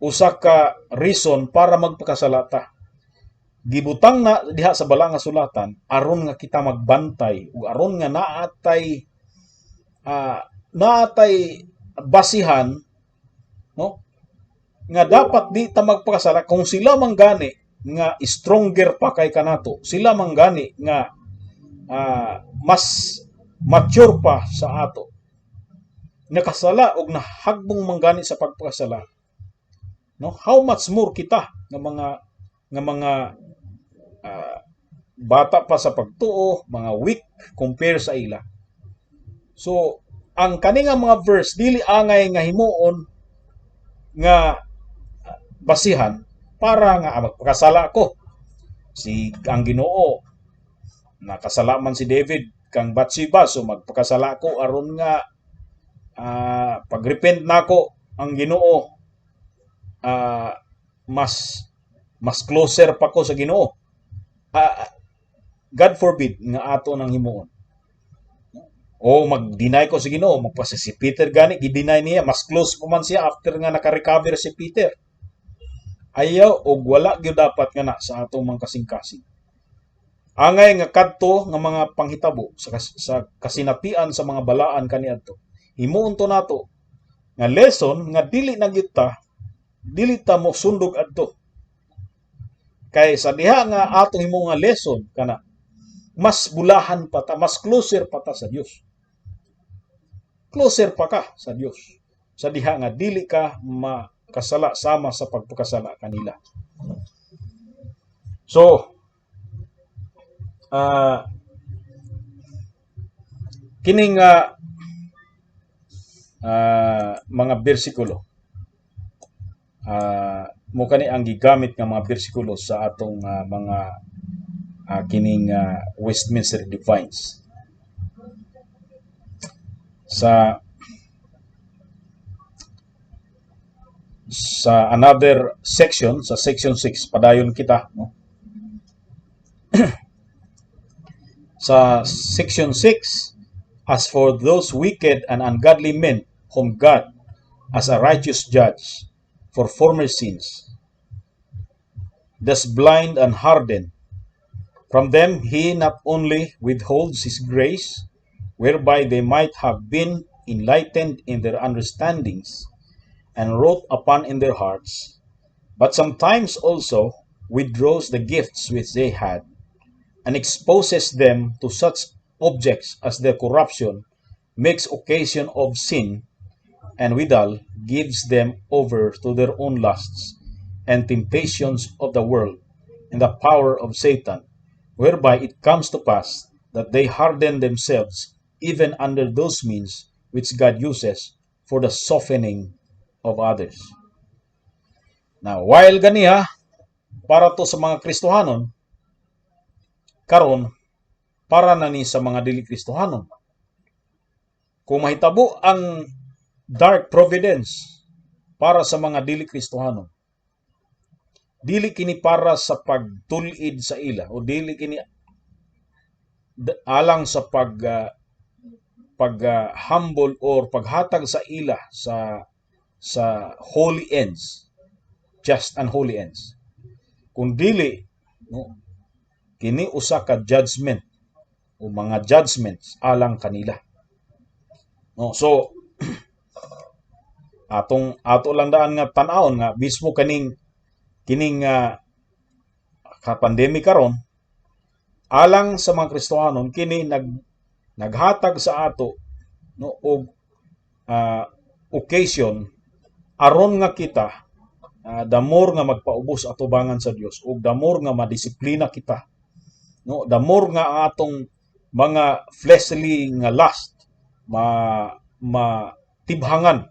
usa ka reason para magpakasala ta. Gibutang na diha sa Balaang Kasulatan aron nga kita magbantay ug aron nga naatay basihan, no, nga dapat di ta magpakasala kung sila man gani nga stronger pa kay kanato, sila man gani nga mas mature pa sa ato, nakasala og nahagbong man gani sa pagpakasala, no? How much more kita nga mga bata pa sa pagtuo, mga weak compare sa ila. So ang kani nga mga verse, dili angay nga himuon nga basihan para nga magpakasala ko. Si ang Ginoo, nakasala man si David kang Bathsheba, so magpakasala ko aron nga pag-repent nako ang Ginoo, mas closer pa ko sa Ginoo. God forbid nga ato nang himuon. O mag-deny ko sa Ginoo, magpasa si Peter gani, gi-deny niya, mas close pa man siya after nga naka-recover si Peter. Ayaw og wala gyud dapat nga na sa atong mga kasing-kasing. Angay nga kadto nga mga panghitabo sa kasinatian sa mga balaan kaniadto, himuon to nato nga lesson nga dili na gyud ta, dili ta mo sundog adto. Kay sa diha nga atong himo nga lesson kana, mas bulahan pa ta, mas closer pa ta sa Dios. Closer pa ka sa Dios sa diha nga dili ka makasala sama sa pagpakasala kanila. So, kining mga bersikulo, mo kani ang gigamit nga mga bersikulo sa atong mga kining Westminster Divines sa another section, sa section 6. Padayon kita, no, sa section 6. As for those wicked and ungodly men whom God, as a righteous judge for former sins, does blind and harden, from them he not only withholds his grace, whereby they might have been enlightened in their understandings and wrought upon in their hearts, but sometimes also withdraws the gifts which they had, and exposes them to such objects as their corruption makes occasion of sin, and withal gives them over to their own lusts and temptations of the world and the power of Satan, whereby it comes to pass that they harden themselves even under those means which God uses for the softening of others. Now, while ganiha, para to sa mga Kristohanon, Karon para na ni sa mga dili Kristohanon. Kung mahitabo ang dark providence para sa mga dili Kristohanon, dili kini para sa pagtul-id sa ila o dili kini alang sa pag humble or paghatag sa ila sa holy ends, just and holy ends, kung dili, no, kini usa ka judgment o mga judgments alang kanila, no? So atong ato lang daan nga tan-awon nga mismo kaning kining ka pandemic karon, alang sa mga Kristohanon kini naghatag sa ato, no, og occasion aron nga kita the more nga magpaubos atubangan sa Dios ug the more nga madisiplina kita, no, the more nga ang atong mga fleshly nga lust ma matibhangan.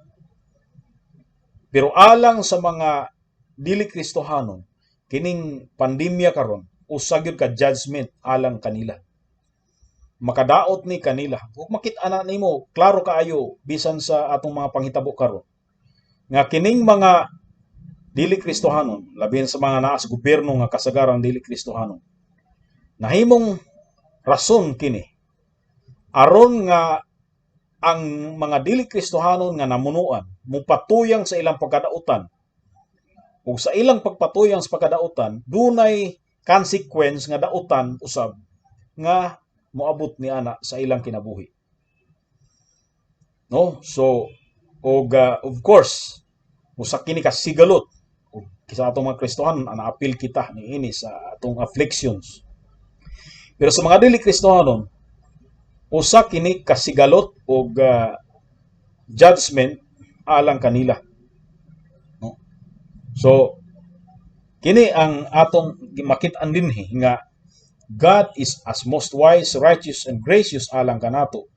Pero alang sa mga dili Kristohanon, kining pandemya karon usa gyud ka judgment alang kanila. Makadaot ni kanila. Ug makit-an na nimo klaro kaayo bisan sa atong mga panghitabo karon nga kining mga dili Kristohanon, labi sa mga naa sa gobyerno nga kasagaran dili Kristohanon, nahimong rason kini aron nga ang mga dili Kristohanon nga namunuan mupatuyang sa ilang pagkadautan, ug sa ilang pagpatuyang sa pagkadautan dunay consequence nga dautan usab nga moabot ni ana sa ilang kinabuhi, no? So og of course usa kini ka sigalot ug sa atong mga Kristohanon naapil kita niini sa atong afflictions, pero sa mga dili Kristohanon usa kini kasigalot og judgment alang kanila, no? So kini ang atong makit-an dinhi nga God is as most wise, righteous and gracious alang kanato,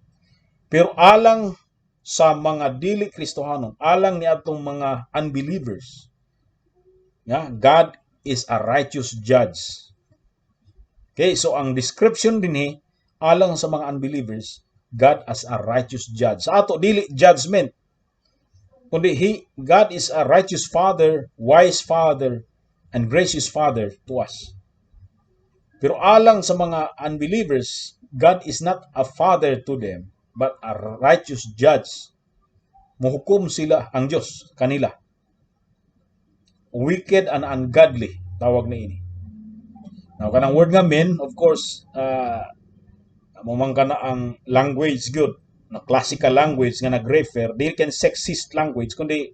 pero alang sa mga dili Kristohanon, alang ni atong mga unbelievers nga God is a righteous judge. Okay, so ang description dinhi alang sa mga unbelievers, God as a righteous judge. Sa ato dili judgment, kundi God is a righteous father, wise father and gracious father to us. Pero alang sa mga unbelievers, God is not a father to them but a righteous judge. Muhukom sila ang Dios kanila. Wicked and ungodly tawag na ini. Now kanang word nga men, of course, mo man kana ang language good na classical language nga nag-refer dili ken sexist language, kundi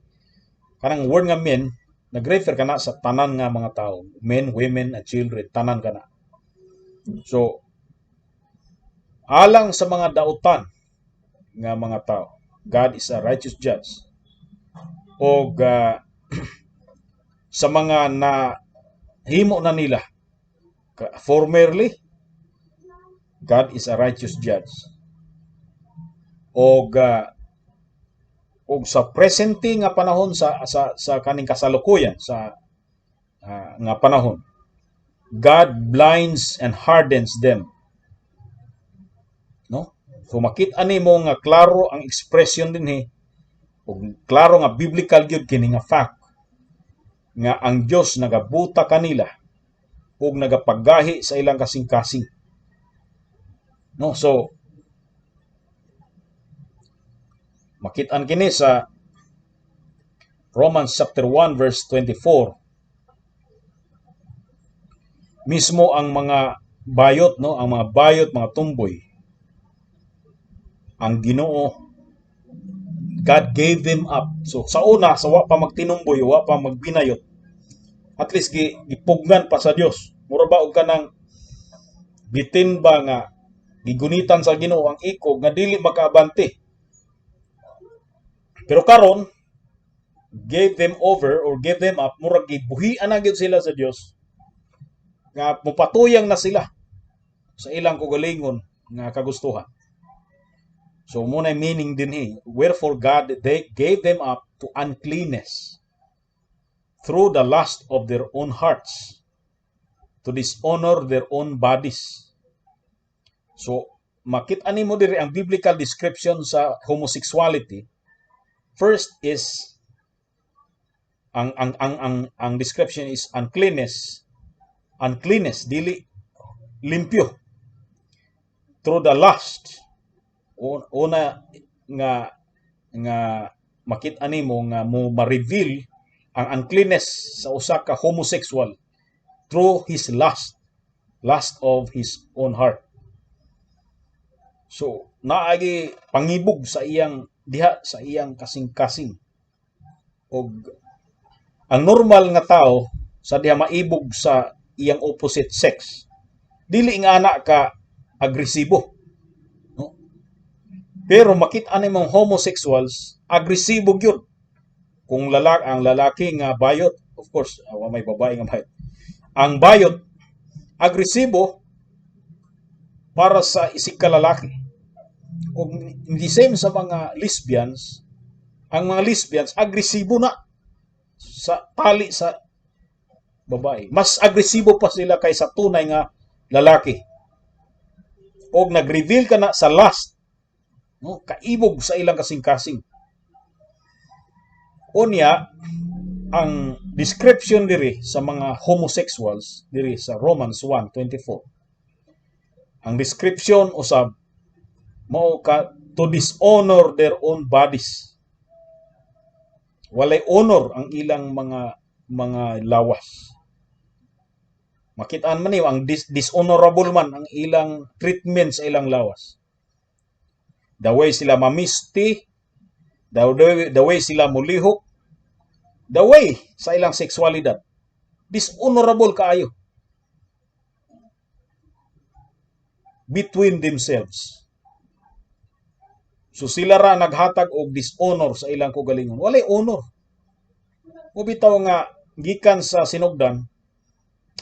kanang word nga men nag-refer kana sa tanan nga mga tao, men, women and children, tanan kana. So alang sa mga dautan nga mga tao, God is a righteous judge. Og sa mga na himo na nila formerly, God is a righteous judge. Og sa presente nga panahon, sa kaning kasalukuyan sa nga panahon, God blinds and hardens them, no? So makita nimo nga klaro ang expression dinhi ug klaro nga biblical gyud kini nga fact nga ang Dios nagabuta kanila ug nagapagahi sa ilang kasing-kasing, no? So makit-an kini sa Romans chapter 1 verse 24. Mismo ang mga bayot, no, ang mga bayot, mga tumboy, ang Ginoo, God gave them up. So sa una, sa wa pa magtinumboy, wa pa magbinayot, at least gipugnan pa sa Dios. Mura ba og kanang bitin ba nga gigunitan sa Ginoo ang ikog nga dili makaabante. Pero karon, gave them over or gave them up, murag gibuhian na gyud sila sa Dios nga mopatuyang na sila sa ilang kaugalingon nga kagustuhan. So mao na meaning dinhi, wherefore God they gave them up to uncleanness through the lust of their own hearts to dishonor their own bodies. So makita nimo diri ang biblical description sa homosexuality. First is ang description is uncleanness. Uncleanness, dili limpyo. Through the lust. Una nga makita nimo nga mo ma-reveal ang uncleanness sa usa ka homosexual through his lust, lust of his own heart. So, naagi pangibog sa iyang diha sa iyang kasing-kasing. Og ang normal nga tao sa diha maibog sa iyang opposite sex, dili nga ana ka agresibo. No? Pero makita nimong homosexuals, agresibo gyud. Kung lalaki, ang lalaki nga bayot, of course, may babae nga bayot. Ang bayot, agresibo para sa isig ka lalaki. Ug the same sa mga lesbians, ang mga lesbians agresibo na sa tali sa babae. Mas agresibo pa sila kaysa tunay nga lalaki. Og nag-reveal ka na sa lust, no, kaibog sa ilang kasing-kasing. Unya, ang description diri sa mga homosexuals diri sa Romans 1:24. Ang description usab mao ka to dishonor their own bodies. Walay honor ang ilang mga lawas. Makitaan man niyo ang dishonorable man ang ilang treatment sa ilang lawas. The way sila mamisti, the way sila mulihok, the way sa ilang sexualidad. Dishonorable kaayo between themselves. So sila ra naghatag og dishonor sa ilang kaugalingon. Walay honor. O bitaw nga gikan sa sinugdan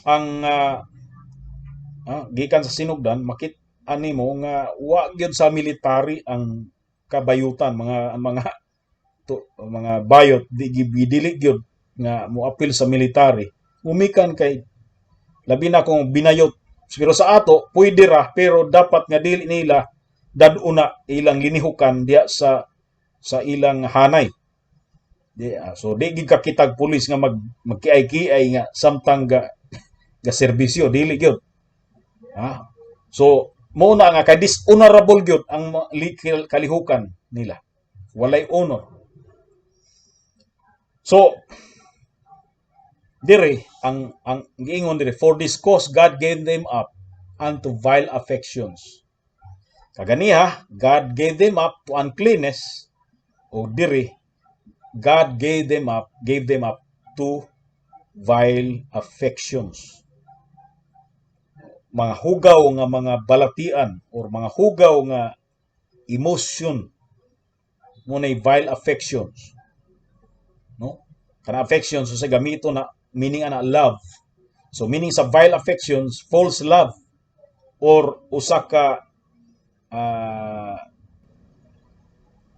ang gikan sa sinugdan, makit animo nga wa gyud sa military ang kabayutan, mga bayot di dili gyud nga moapil sa military, umikan kay labi na kung binayot. Pero sa ato pwede ra, pero dapat nga dili nila dad-una ilang linihukan diha sa ilang hanay di, so di gid kakitag pulis nga magkiay-kiay nga samtang ga serbisyo, dili gyud ha. So mo na nga kay dishonorable gyud ang kalihukan nila, walay honor. So dire ang giingon dire, "For this cause God gave them up unto vile affections." Kaganiha God gave them up to uncleanness, o dire God gave them up to vile affections, mga hugaw nga mga balatian or mga hugaw nga emotion mo na vile affections, no? Kana affections, so sa gamito na meaning ana love. So meaning sa vile affections, false love or usa ka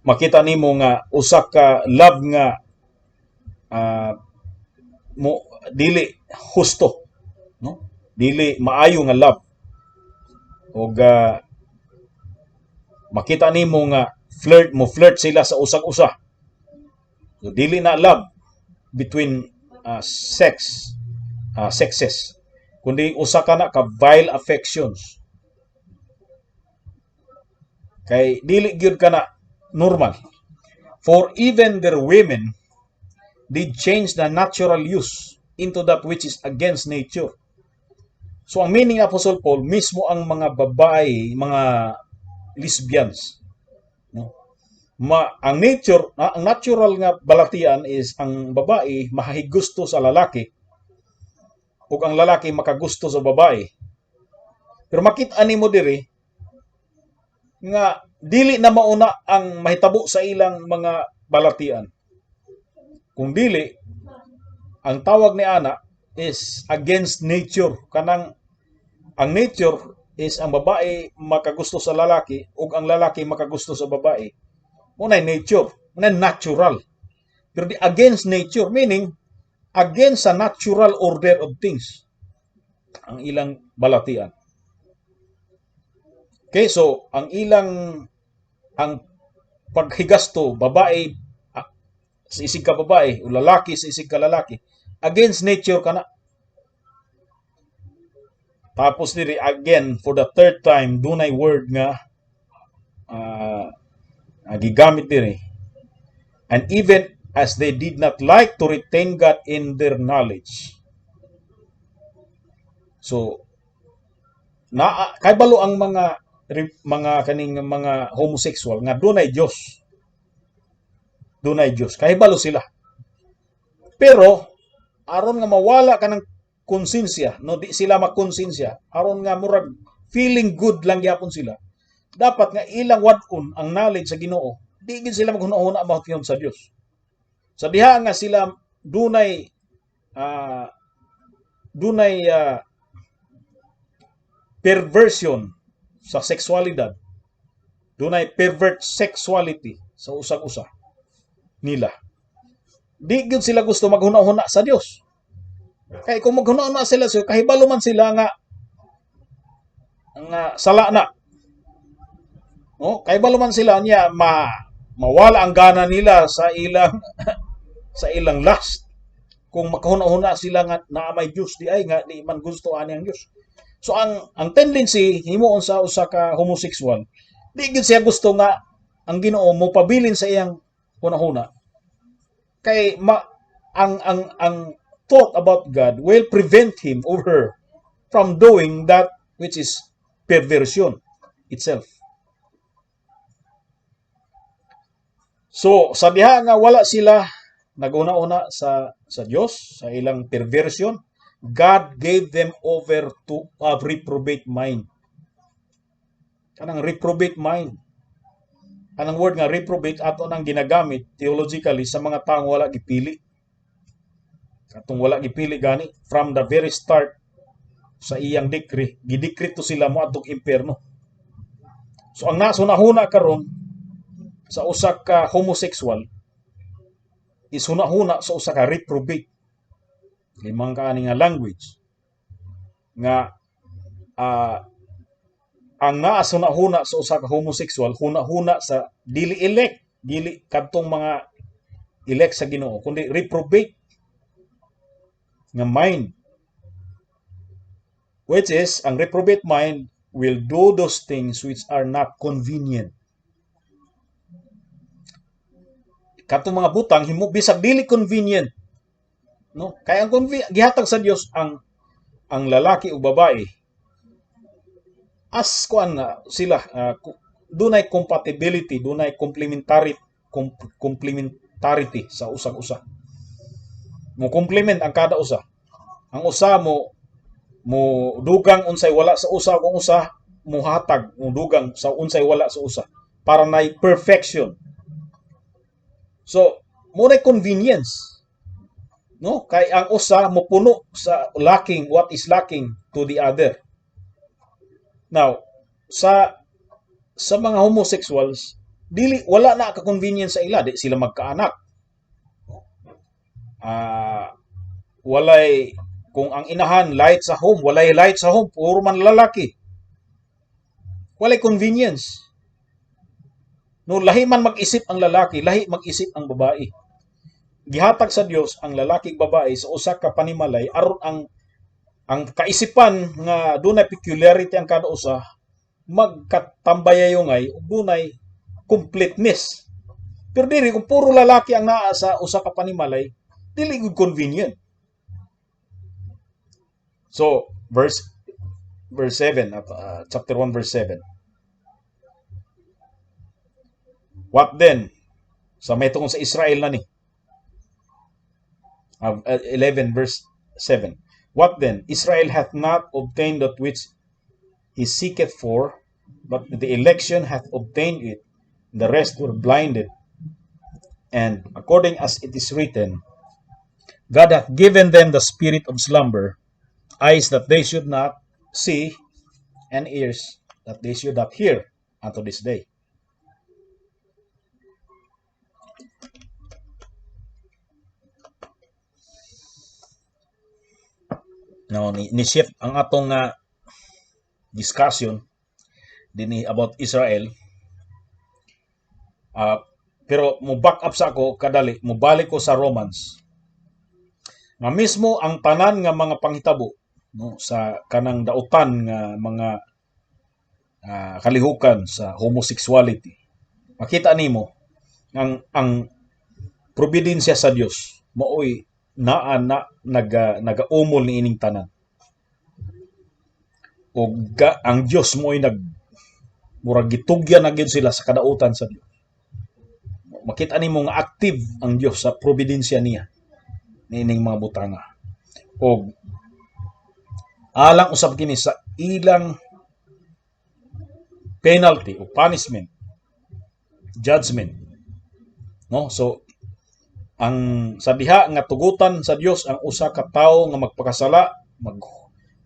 makita nimo nga usa ka love nga mo dili husto, no, dili maayo nga love. Og makita nimo nga flirt mo flirt sila sa usag usa. So dili na love between sex sexes kundi usa ka na ka vile affections kay dili gyud ka na normal. "For even their women did change the natural use into that which is against nature." So ang meaning ni Apostle Paul, mismo ang mga babae, mga lesbians, no, ma ang nature, ang natural nga balatian is ang babae mahigusto sa lalaki ug ang lalaki makagusto sa babae. Pero makita nimo diri nga dili na mauna ang mahitabo sa ilang mga balatian. Kung dili, ang tawag ni ana is against nature. Kanang ang nature is ang babae makagusto sa lalaki ug ang lalaki makagusto sa babae. Muna nature, muna natural. Pero di against nature, meaning against sa natural order of things ang ilang balatian. Okay, so ang ilang ang paghigasto babae sa isig ka babae o lalaki sa isig ka lalaki, against nature kana. Tapos diri again, for the third time, dunay word nga gigamit diri, "And even as they did not like to retain God in their knowledge." So na kay balo ang mga kaning mga homosexual nga dunay Dios. Dunay Dios. Kahibalo sila. Pero aron nga mawala ka ng konsensya, no, di sila makonsensya, aron nga murag feeling good lang gyapon sila. Dapat nga ilang wad-on ang knowledge sa Ginoo. Di gid sila maghuna-huna about sa Dios. Sa diha nga sila dunay perversion sa sexualidad, dunay pervert sexuality sa usag-usa nila. Di gyud sila gusto maghuna-huna sa Dios. Kay kung maghuna-huna sila, so kahibalo man sila nga sala na. No? Kahibalo man sila niya, mawala ang gana nila sa ilang lust. Kung makahuna-huna sila nga naa may Dios di ay nga di man gusto ani ang Dios. So ang tendency himuon sa usa ka homosexual, di gyud siya gusto nga ang Ginoo mo pabilin sa iyang hunahuna. Kay ma, ang thought about God will prevent him or her from doing that which is perversion itself. So, sa diha nga wala sila naguna-una sa Dios sa ilang perversion, God gave them over to a reprobate mind. Kanang reprobate mind. Kanang word nga reprobate, ato nang ginagamit theologically sa mga taong wala gipili. Katong wala gipili gani from the very start sa iyang decree, gidekreto sila mo adtong impierno. So ang nasa hunahuna karon sa usa ka homosexual is hunahuna sa usa ka reprobate. Limang kaani nga language nga ang naa sa hunahuna sa usa ka homosexual, hunahuna sa dili elect, dili kadtong mga elect sa Ginoo, kundi reprobate nga mind, which is ang reprobate mind will do those things which are not convenient. Katong mga butang himo bisag dili convenient, no? Kay ang gihatag sa Dios ang lalaki ug babae as kuan na sila, dunay compatibility, dunay complementarity sa usag-usa. Mo complement ang kada usa. Ang usa mo dugang unsay wala sa usa, kung usa muhatag mo dugang sa unsay wala sa usa para nay perfection. So, mo nay convenience. No? Kay ang usa mo puno sa lacking, what is lacking to the other. Now, sa mga homosexuals, dili wala na ka convenience sa ila, di sila magkaanak. Walay kung ang inahan light sa home, walay light sa home, puro man lalaki. Walay convenience. No, lahi man mag-isip ang lalaki, lahi mag-isip ang babae. Gihatag sa Dios ang lalaki ug babae sa usa ka panimalay aron ang kaisipan nga dunay peculiarity ang kada usa magkatambayayongay ug dunay completeness. Pero diri kung puro lalaki ang naa sa usa ka panimalay, dili gud convenient. So, verse 7, chapter 1 verse 7. What then? Sa may tungkol sa Israel na ni. 11 verse 7. What then? Israel hath not obtained that which he seeketh for, but the election hath obtained it. The rest were blinded. And according as it is written, God hath given them the spirit of slumber, eyes that they should not see, and ears that they should not hear unto this day. Now, ni shift ang atong discussion. dinhi about Israel. Pero mo back up sa ako kadali, mobalik ko sa Romans. Nga mismo ang tanan nga mga panghitabo, no, sa kanang dautan nga mga kalihukan sa homosexuality. Makita nimo ang providensya sa Dios maoy naa na nagaumol ni ining tanan. Og ang Dios mo'y murag gitugyan na gyud sila sa kadautan sa Dios. Makita nimo nga active ang Dios sa providensya niya niining mga butanga. Og alang usab kini sa ilang penalty o punishment, judgment. No? So ang sa diha nga tugutan sa Dios ang usa ka tawo nga magpakasala,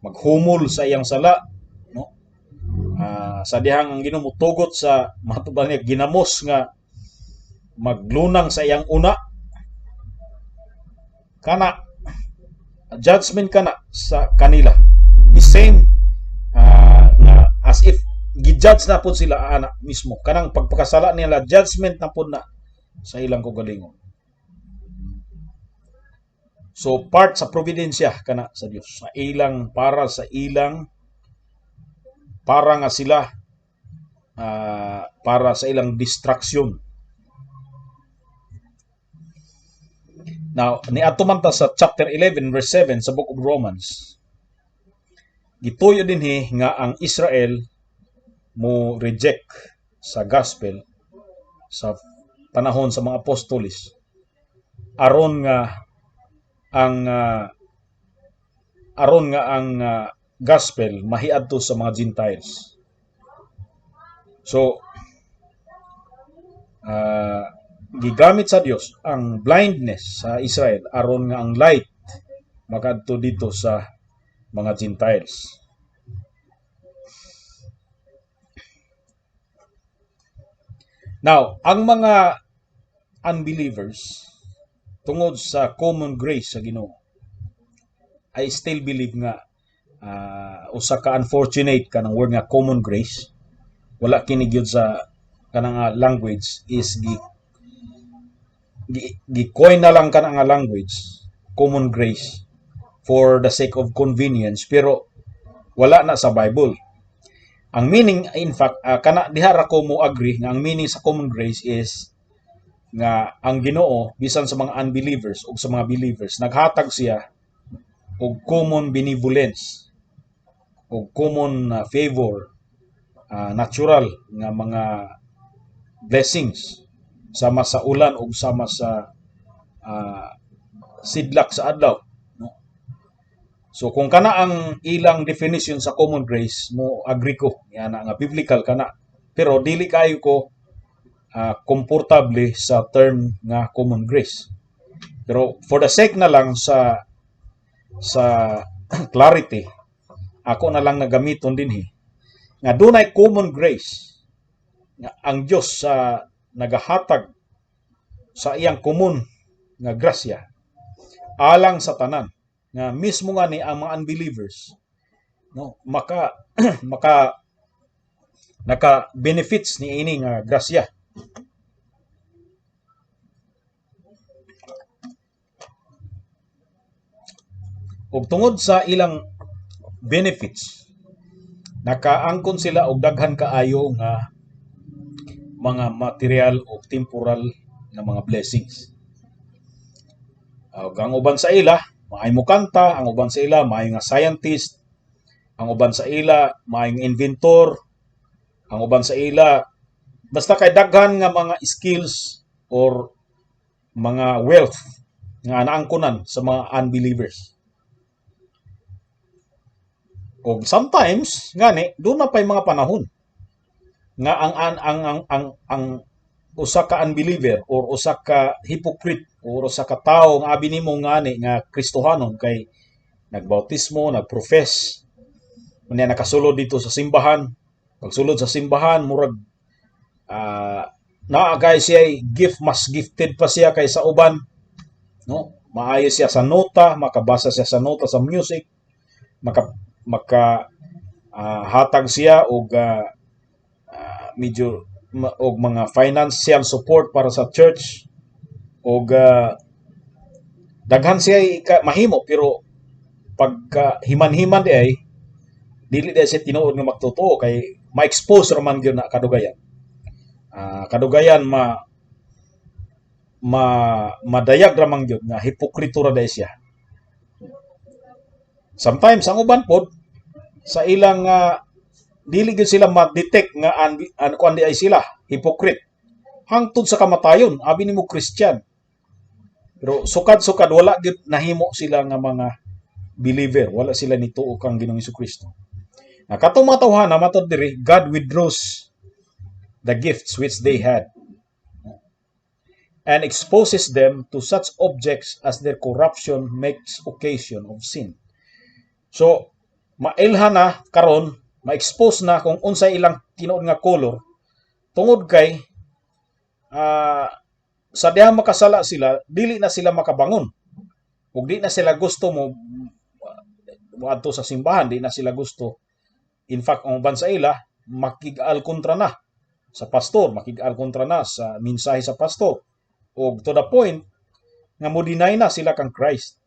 maghumol sa iyang sala, no? Sa dihang ang Ginoo motugot sa matubal niya ginamos nga maglunang sa iyang una, kana judgment kana sa kanila, the same nga as if gi-judge na pud sila ana mismo. Kanang pagpakasala nila, judgment na pud na sa ilang kaugalingon. So part sa providensya kana sa Dios sa ilang, para sa ilang, para nga sila para sa ilang destruction. Now, niadto man ta sa chapter 11 verse 7 sa Book of Romans. Gituyo dinhi nga ang Israel mo reject sa gospel sa panahon sa mga apostolis aron nga ang gospel mahiadto sa mga Gentiles. So gigamit sa Dios ang blindness sa Israel aron nga ang light makadto dito sa mga Gentiles. Now, ang mga unbelievers, tungod sa common grace sa Ginoo, I still believe nga usa ka unfortunate kanang word nga common grace, wala kini gyud sa kanang language is gi coin na lang kanang nga language common grace for the sake of convenience, pero wala na sa Bible. Ang meaning, in fact, kana diha ra ko mo agree nga ang meaning sa common grace is nga ang Ginoo bisan sa mga unbelievers ug sa mga believers naghatag siya og common benevolence og common favor, natural nga mga blessings sama sa ulan ug sama sa sidlak sa adlaw, no? So kung kana ang ilang definition sa common grace, mo agree ko yana nga biblical kana, pero dili kayo ko komportable sa term nga common grace. Pero for the sake na lang sa clarity, ako na lang nagamiton dinhi nga dunay common grace nga ang Dios sa nagahatag sa iyang common nga grasya alang sa tanan, nga mismo nga ni ang mga unbelievers, no, maka maka naka benefits ni ini nga grasya. Ug tungod sa ilang benefits, nakaangkon sila og daghan kaayo nga mga material o temporal na mga blessings. Ug ang uban sa ila maayo mo kanta, ang uban sa ila maayo nga scientist, ang uban sa ila maayong inventor, ang uban sa ila basta kay daghan nga mga skills or mga wealth nga naangkonan sa mga unbelievers. Og sometimes ngani doon na pay mga panahon nga ang usa ka unbeliever or usa ka hypocrite or usa ka tawo nga abi nimo ngani nga Kristohanon kay nagbautismo, nagprofess, unya nakasulod dito sa simbahan. Pagsulod sa simbahan, murag naa kay siya gift, mas gifted pa siya kaysa uban, no? Maayo siya sa nota, makabasa siya sa nota sa music, maka maka hatag siya og medyo og mga financial support para sa church og daghan siya mahimo, pero pagka himan-himan di ay dili di siya tinuod nga magtotoo kay ma-expose ra man gyud na kadugayan. Kadugayan ma ma madayag ra man gyud nga hipokrito ra diay siya. Sometimes ang uban pod sa ilang dili gyud sila ma-detect nga an kuan di ay sila hypocrite hangtod sa kamatayon. Abi nimo Christian, pero sukad-sukad wala gyud nahimo sila nga mga believer, wala sila nituo kang Ginoong Kristo. Na katong mga tawhana, matod diri, God withdraws the gifts which they had and exposes them to such objects as their corruption makes occasion of sin. So mailha na karon, ma-expose na kung unsay ilang tinuod nga color tungod kay sa diha makasala sila, dili na sila makabangon ug di na sila gusto mo moadto sa simbahan, di na sila gusto. In fact, ang uban sa ila makig-al kontra na sa pastor, makig-al kontra na sa mensahe sa pastor ug to the point nga mo deny na sila kang Christ.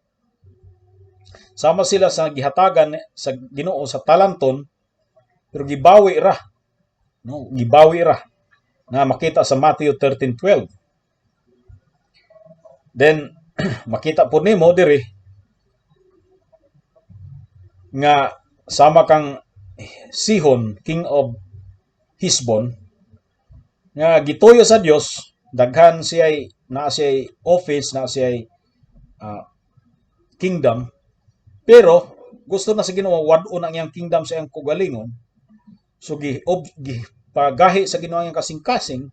Sama sila sa gihatagan sa Ginoo sa talanton pero gibawi ra, no? Gibawi ra na makita sa Matthew 13:12. Then makita po nimo diri nga sama kang Sihon, king of Hesbon, nga gituyo sa Dios, daghan siya, naa siya office, naa siya kingdom, pero gusto na sa Ginoo wad-on ang iyang kingdom sa iyang kaugalingon. So gi pagahi sa Ginoo ang iyang kasing-kasing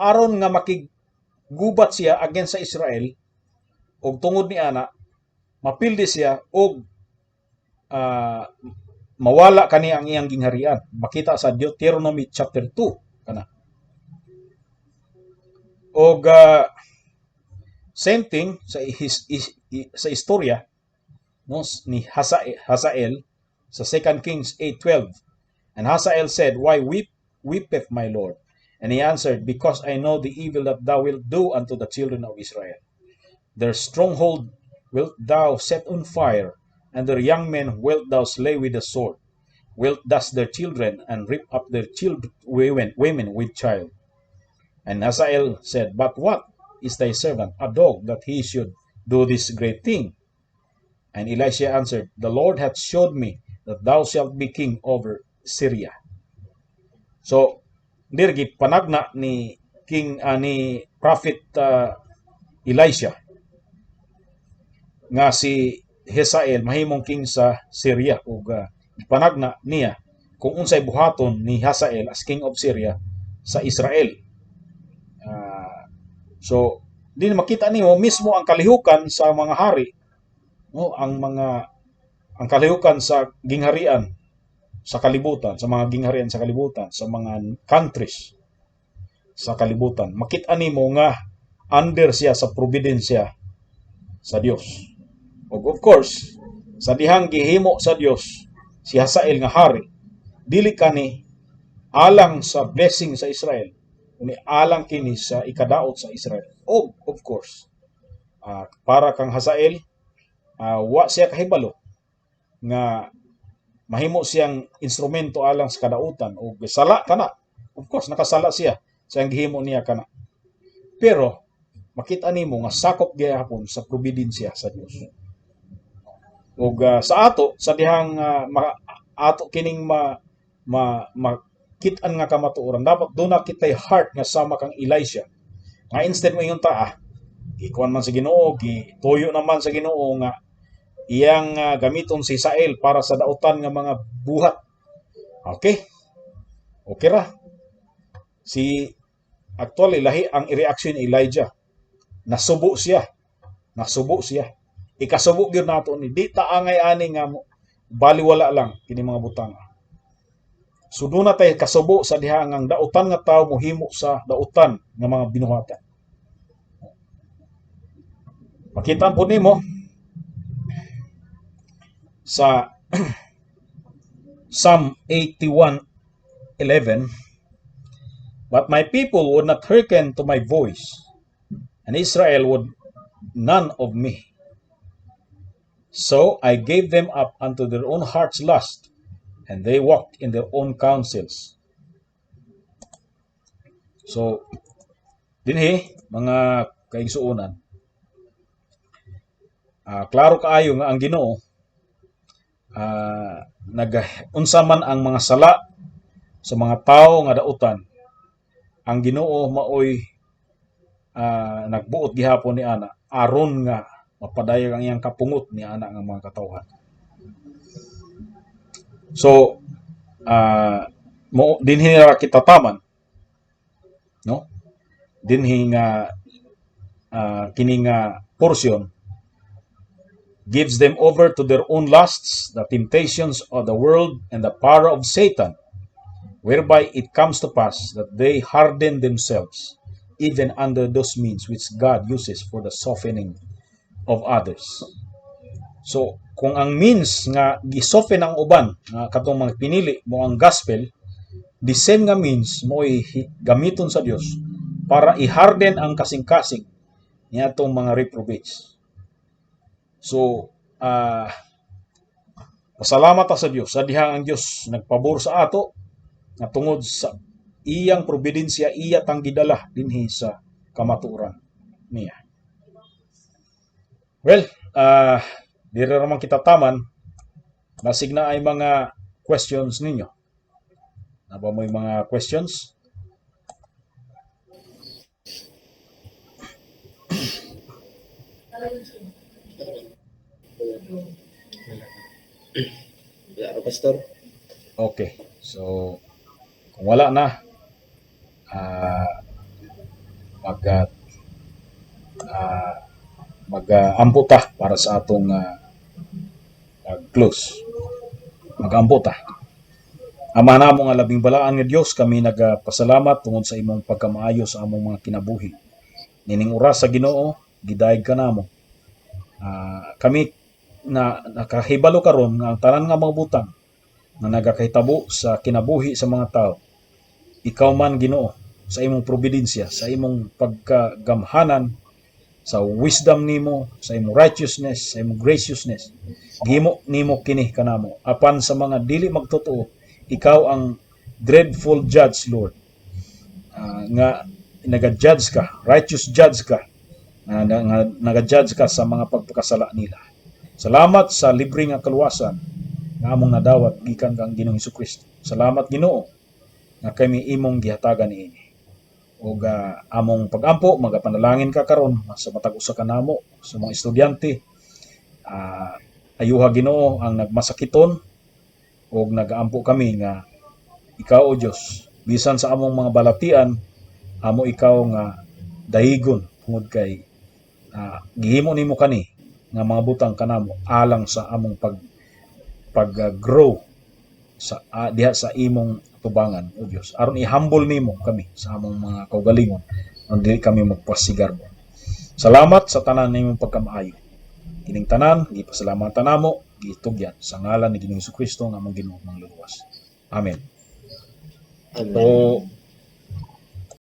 aron nga makiggubat siya against sa Israel ug tungod ni ana mapildi siya og mawala kani ang iyang gingharian. Makita sa Deuteronomy chapter 2 kana. Og same thing sa istorya, no, ni Hazael sa 2 Kings 8:12. And Hazael said, "Why weepeth my lord?" And he answered, "Because I know the evil that thou wilt do unto the children of Israel. Their stronghold wilt thou set on fire, and their young men wilt thou slay with the sword. Wilt dash their children and rip up their children women with child." And Hazael said, "But what is thy servant, a dog, that he should do this great thing?" And Elisha answered, "The Lord hath showed me that thou shalt be king over Syria." So, diri panagna ni King ni Prophet Elisha nga si Hazael mahimong king sa Syria ug panagna niya kung unsay buhaton ni Hazael as king of Syria sa Israel. So di makita nimo mismo ang kalihukan sa mga hari, no, ang kalihukan sa gingharian sa kalibutan, sa mga gingharian sa kalibutan, sa mga countries sa kalibutan. Makita nimo nga under siya sa providensya sa Dios. Ug of course, sa dihang gihimo sa Dios si Hazael nga hari, dili kani alang sa blessing sa Israel, kuni alang kini sa ikadaot sa Israel. Og of course, para kang Hazael, wa siya kahibalo nga mahimo siyang instrumento alang sa kadautan o sala kana. Of course, nakasala siya sa iyang gihimo niya kana. Pero makita nimo nga sakop gihapon sa providensya sa Dios. Ug sa ato sa dihang ato kining ma, ma makit-an nga kamatuoran, dapat duna kitay heart nga sama kang Elisha nga instead mo ingon ta, "Ah, gikuan man sa Ginoo, gituyo naman sa Ginoo nga iyang gamiton si Hazael para sa dautan nga mga buhat. Okay. Okay ra." Si actually lahi ang reaction ni Elijah. Nasubo siya. Nasubo siya. Ikasubo gyud nato ni, di ta angay ani nga baliwala lang kini mga butang. So duna tay kasubo sa diha nga ang dautan nga tawo mohimo sa dautan nga mga binuhatan. Makita po nimo sa Psalm 81:11. But my people would not hearken to my voice, and Israel would none of me. So I gave them up unto their own heart's lust, and they walked in their own counsels. So, dinhi, mga kaigsuonan, klaro kaayo nga ang Ginoo nag unsa man ang mga sala sa mga tawo nga dautan, ang Ginoo maoy nagbuot gihapon ni ana aron nga mapadayag ang iyang kapungot ni ana nga mga katawhan. So mo dinhi ra kita taman, no? Dinhi nga kini nga portion gives them over to their own lusts, the temptations of the world, and the power of Satan, whereby it comes to pass that they harden themselves even under those means which God uses for the softening of others. So, kung ang means nga gi-soften ang uban nga katong mga pinili mo ang gospel, the same nga means mo gamiton sa Dios para i-harden ang kasing-kasing niadtong mga reprobates. So, pasalamat ta sa Dios sa dihang ang Dios nagpabor sa ato nga tungod sa iyang providensya iya tang gidala dinhi sa kamatuoran niya. Well, diri ra man kita taman, basig naay mga questions ninyo. Naa ba mo'y mga questions? Wala ra, Pastor. Okay. So, kung wala na, mag mag-ampo ta para sa atong pag-close. Mag-ampo ta. Ama namo nga labing balaan nga Dios, kami nagapasalamat tungod sa imong pagkamaayo sa among mga kinabuhi. Nining oras sa Ginoo, gidayeg ka namo. Kami na nakahibalo karon nga ang tanan nga mga butang nga nagakahitabo sa kinabuhi sa mga tao, ikaw man, Ginoo, sa imong providensya, sa imong pagkagamhanan, sa wisdom nimo, sa imong righteousness, sa imong graciousness, gihimo nimo kini kanamo. Apan sa mga dili magtotoo, ikaw ang dreadful judge, Lord. Nga naga-judge ka, righteous judge ka, nga naga-judge ka sa mga pagpakasala nila. Salamat sa libre nga kaluwasan nga among nadawat gikan kang Ginoong Hesukristo. Salamat, Ginoo, nga kami imong gihatagan niini. Ug among pagampo, magapanalangin ka karon sa matag usa kanamo sa mga estudyante. Ayuha, Ginoo, ang nagmasakiton ug nagaampo kami nga ikaw, o Dios, bisan sa among mga balatian, amo ikaw nga dahigon tungod kay gihimo nimo kani nga mga butang kanamo alang sa among pag pag grow sa diha sa imong tubangan, o Dios, aron i-humble nimo kami sa among mga kaugalingon aron dili kami magpasigarbo. Salamat sa tanan nimong pagkamaayo. Kining tanan gipasalamatan namo, gitugyan sa ngalan ni Ginoong Kristo nga among Ginoo, Mangluluwas. Amen. Amen. So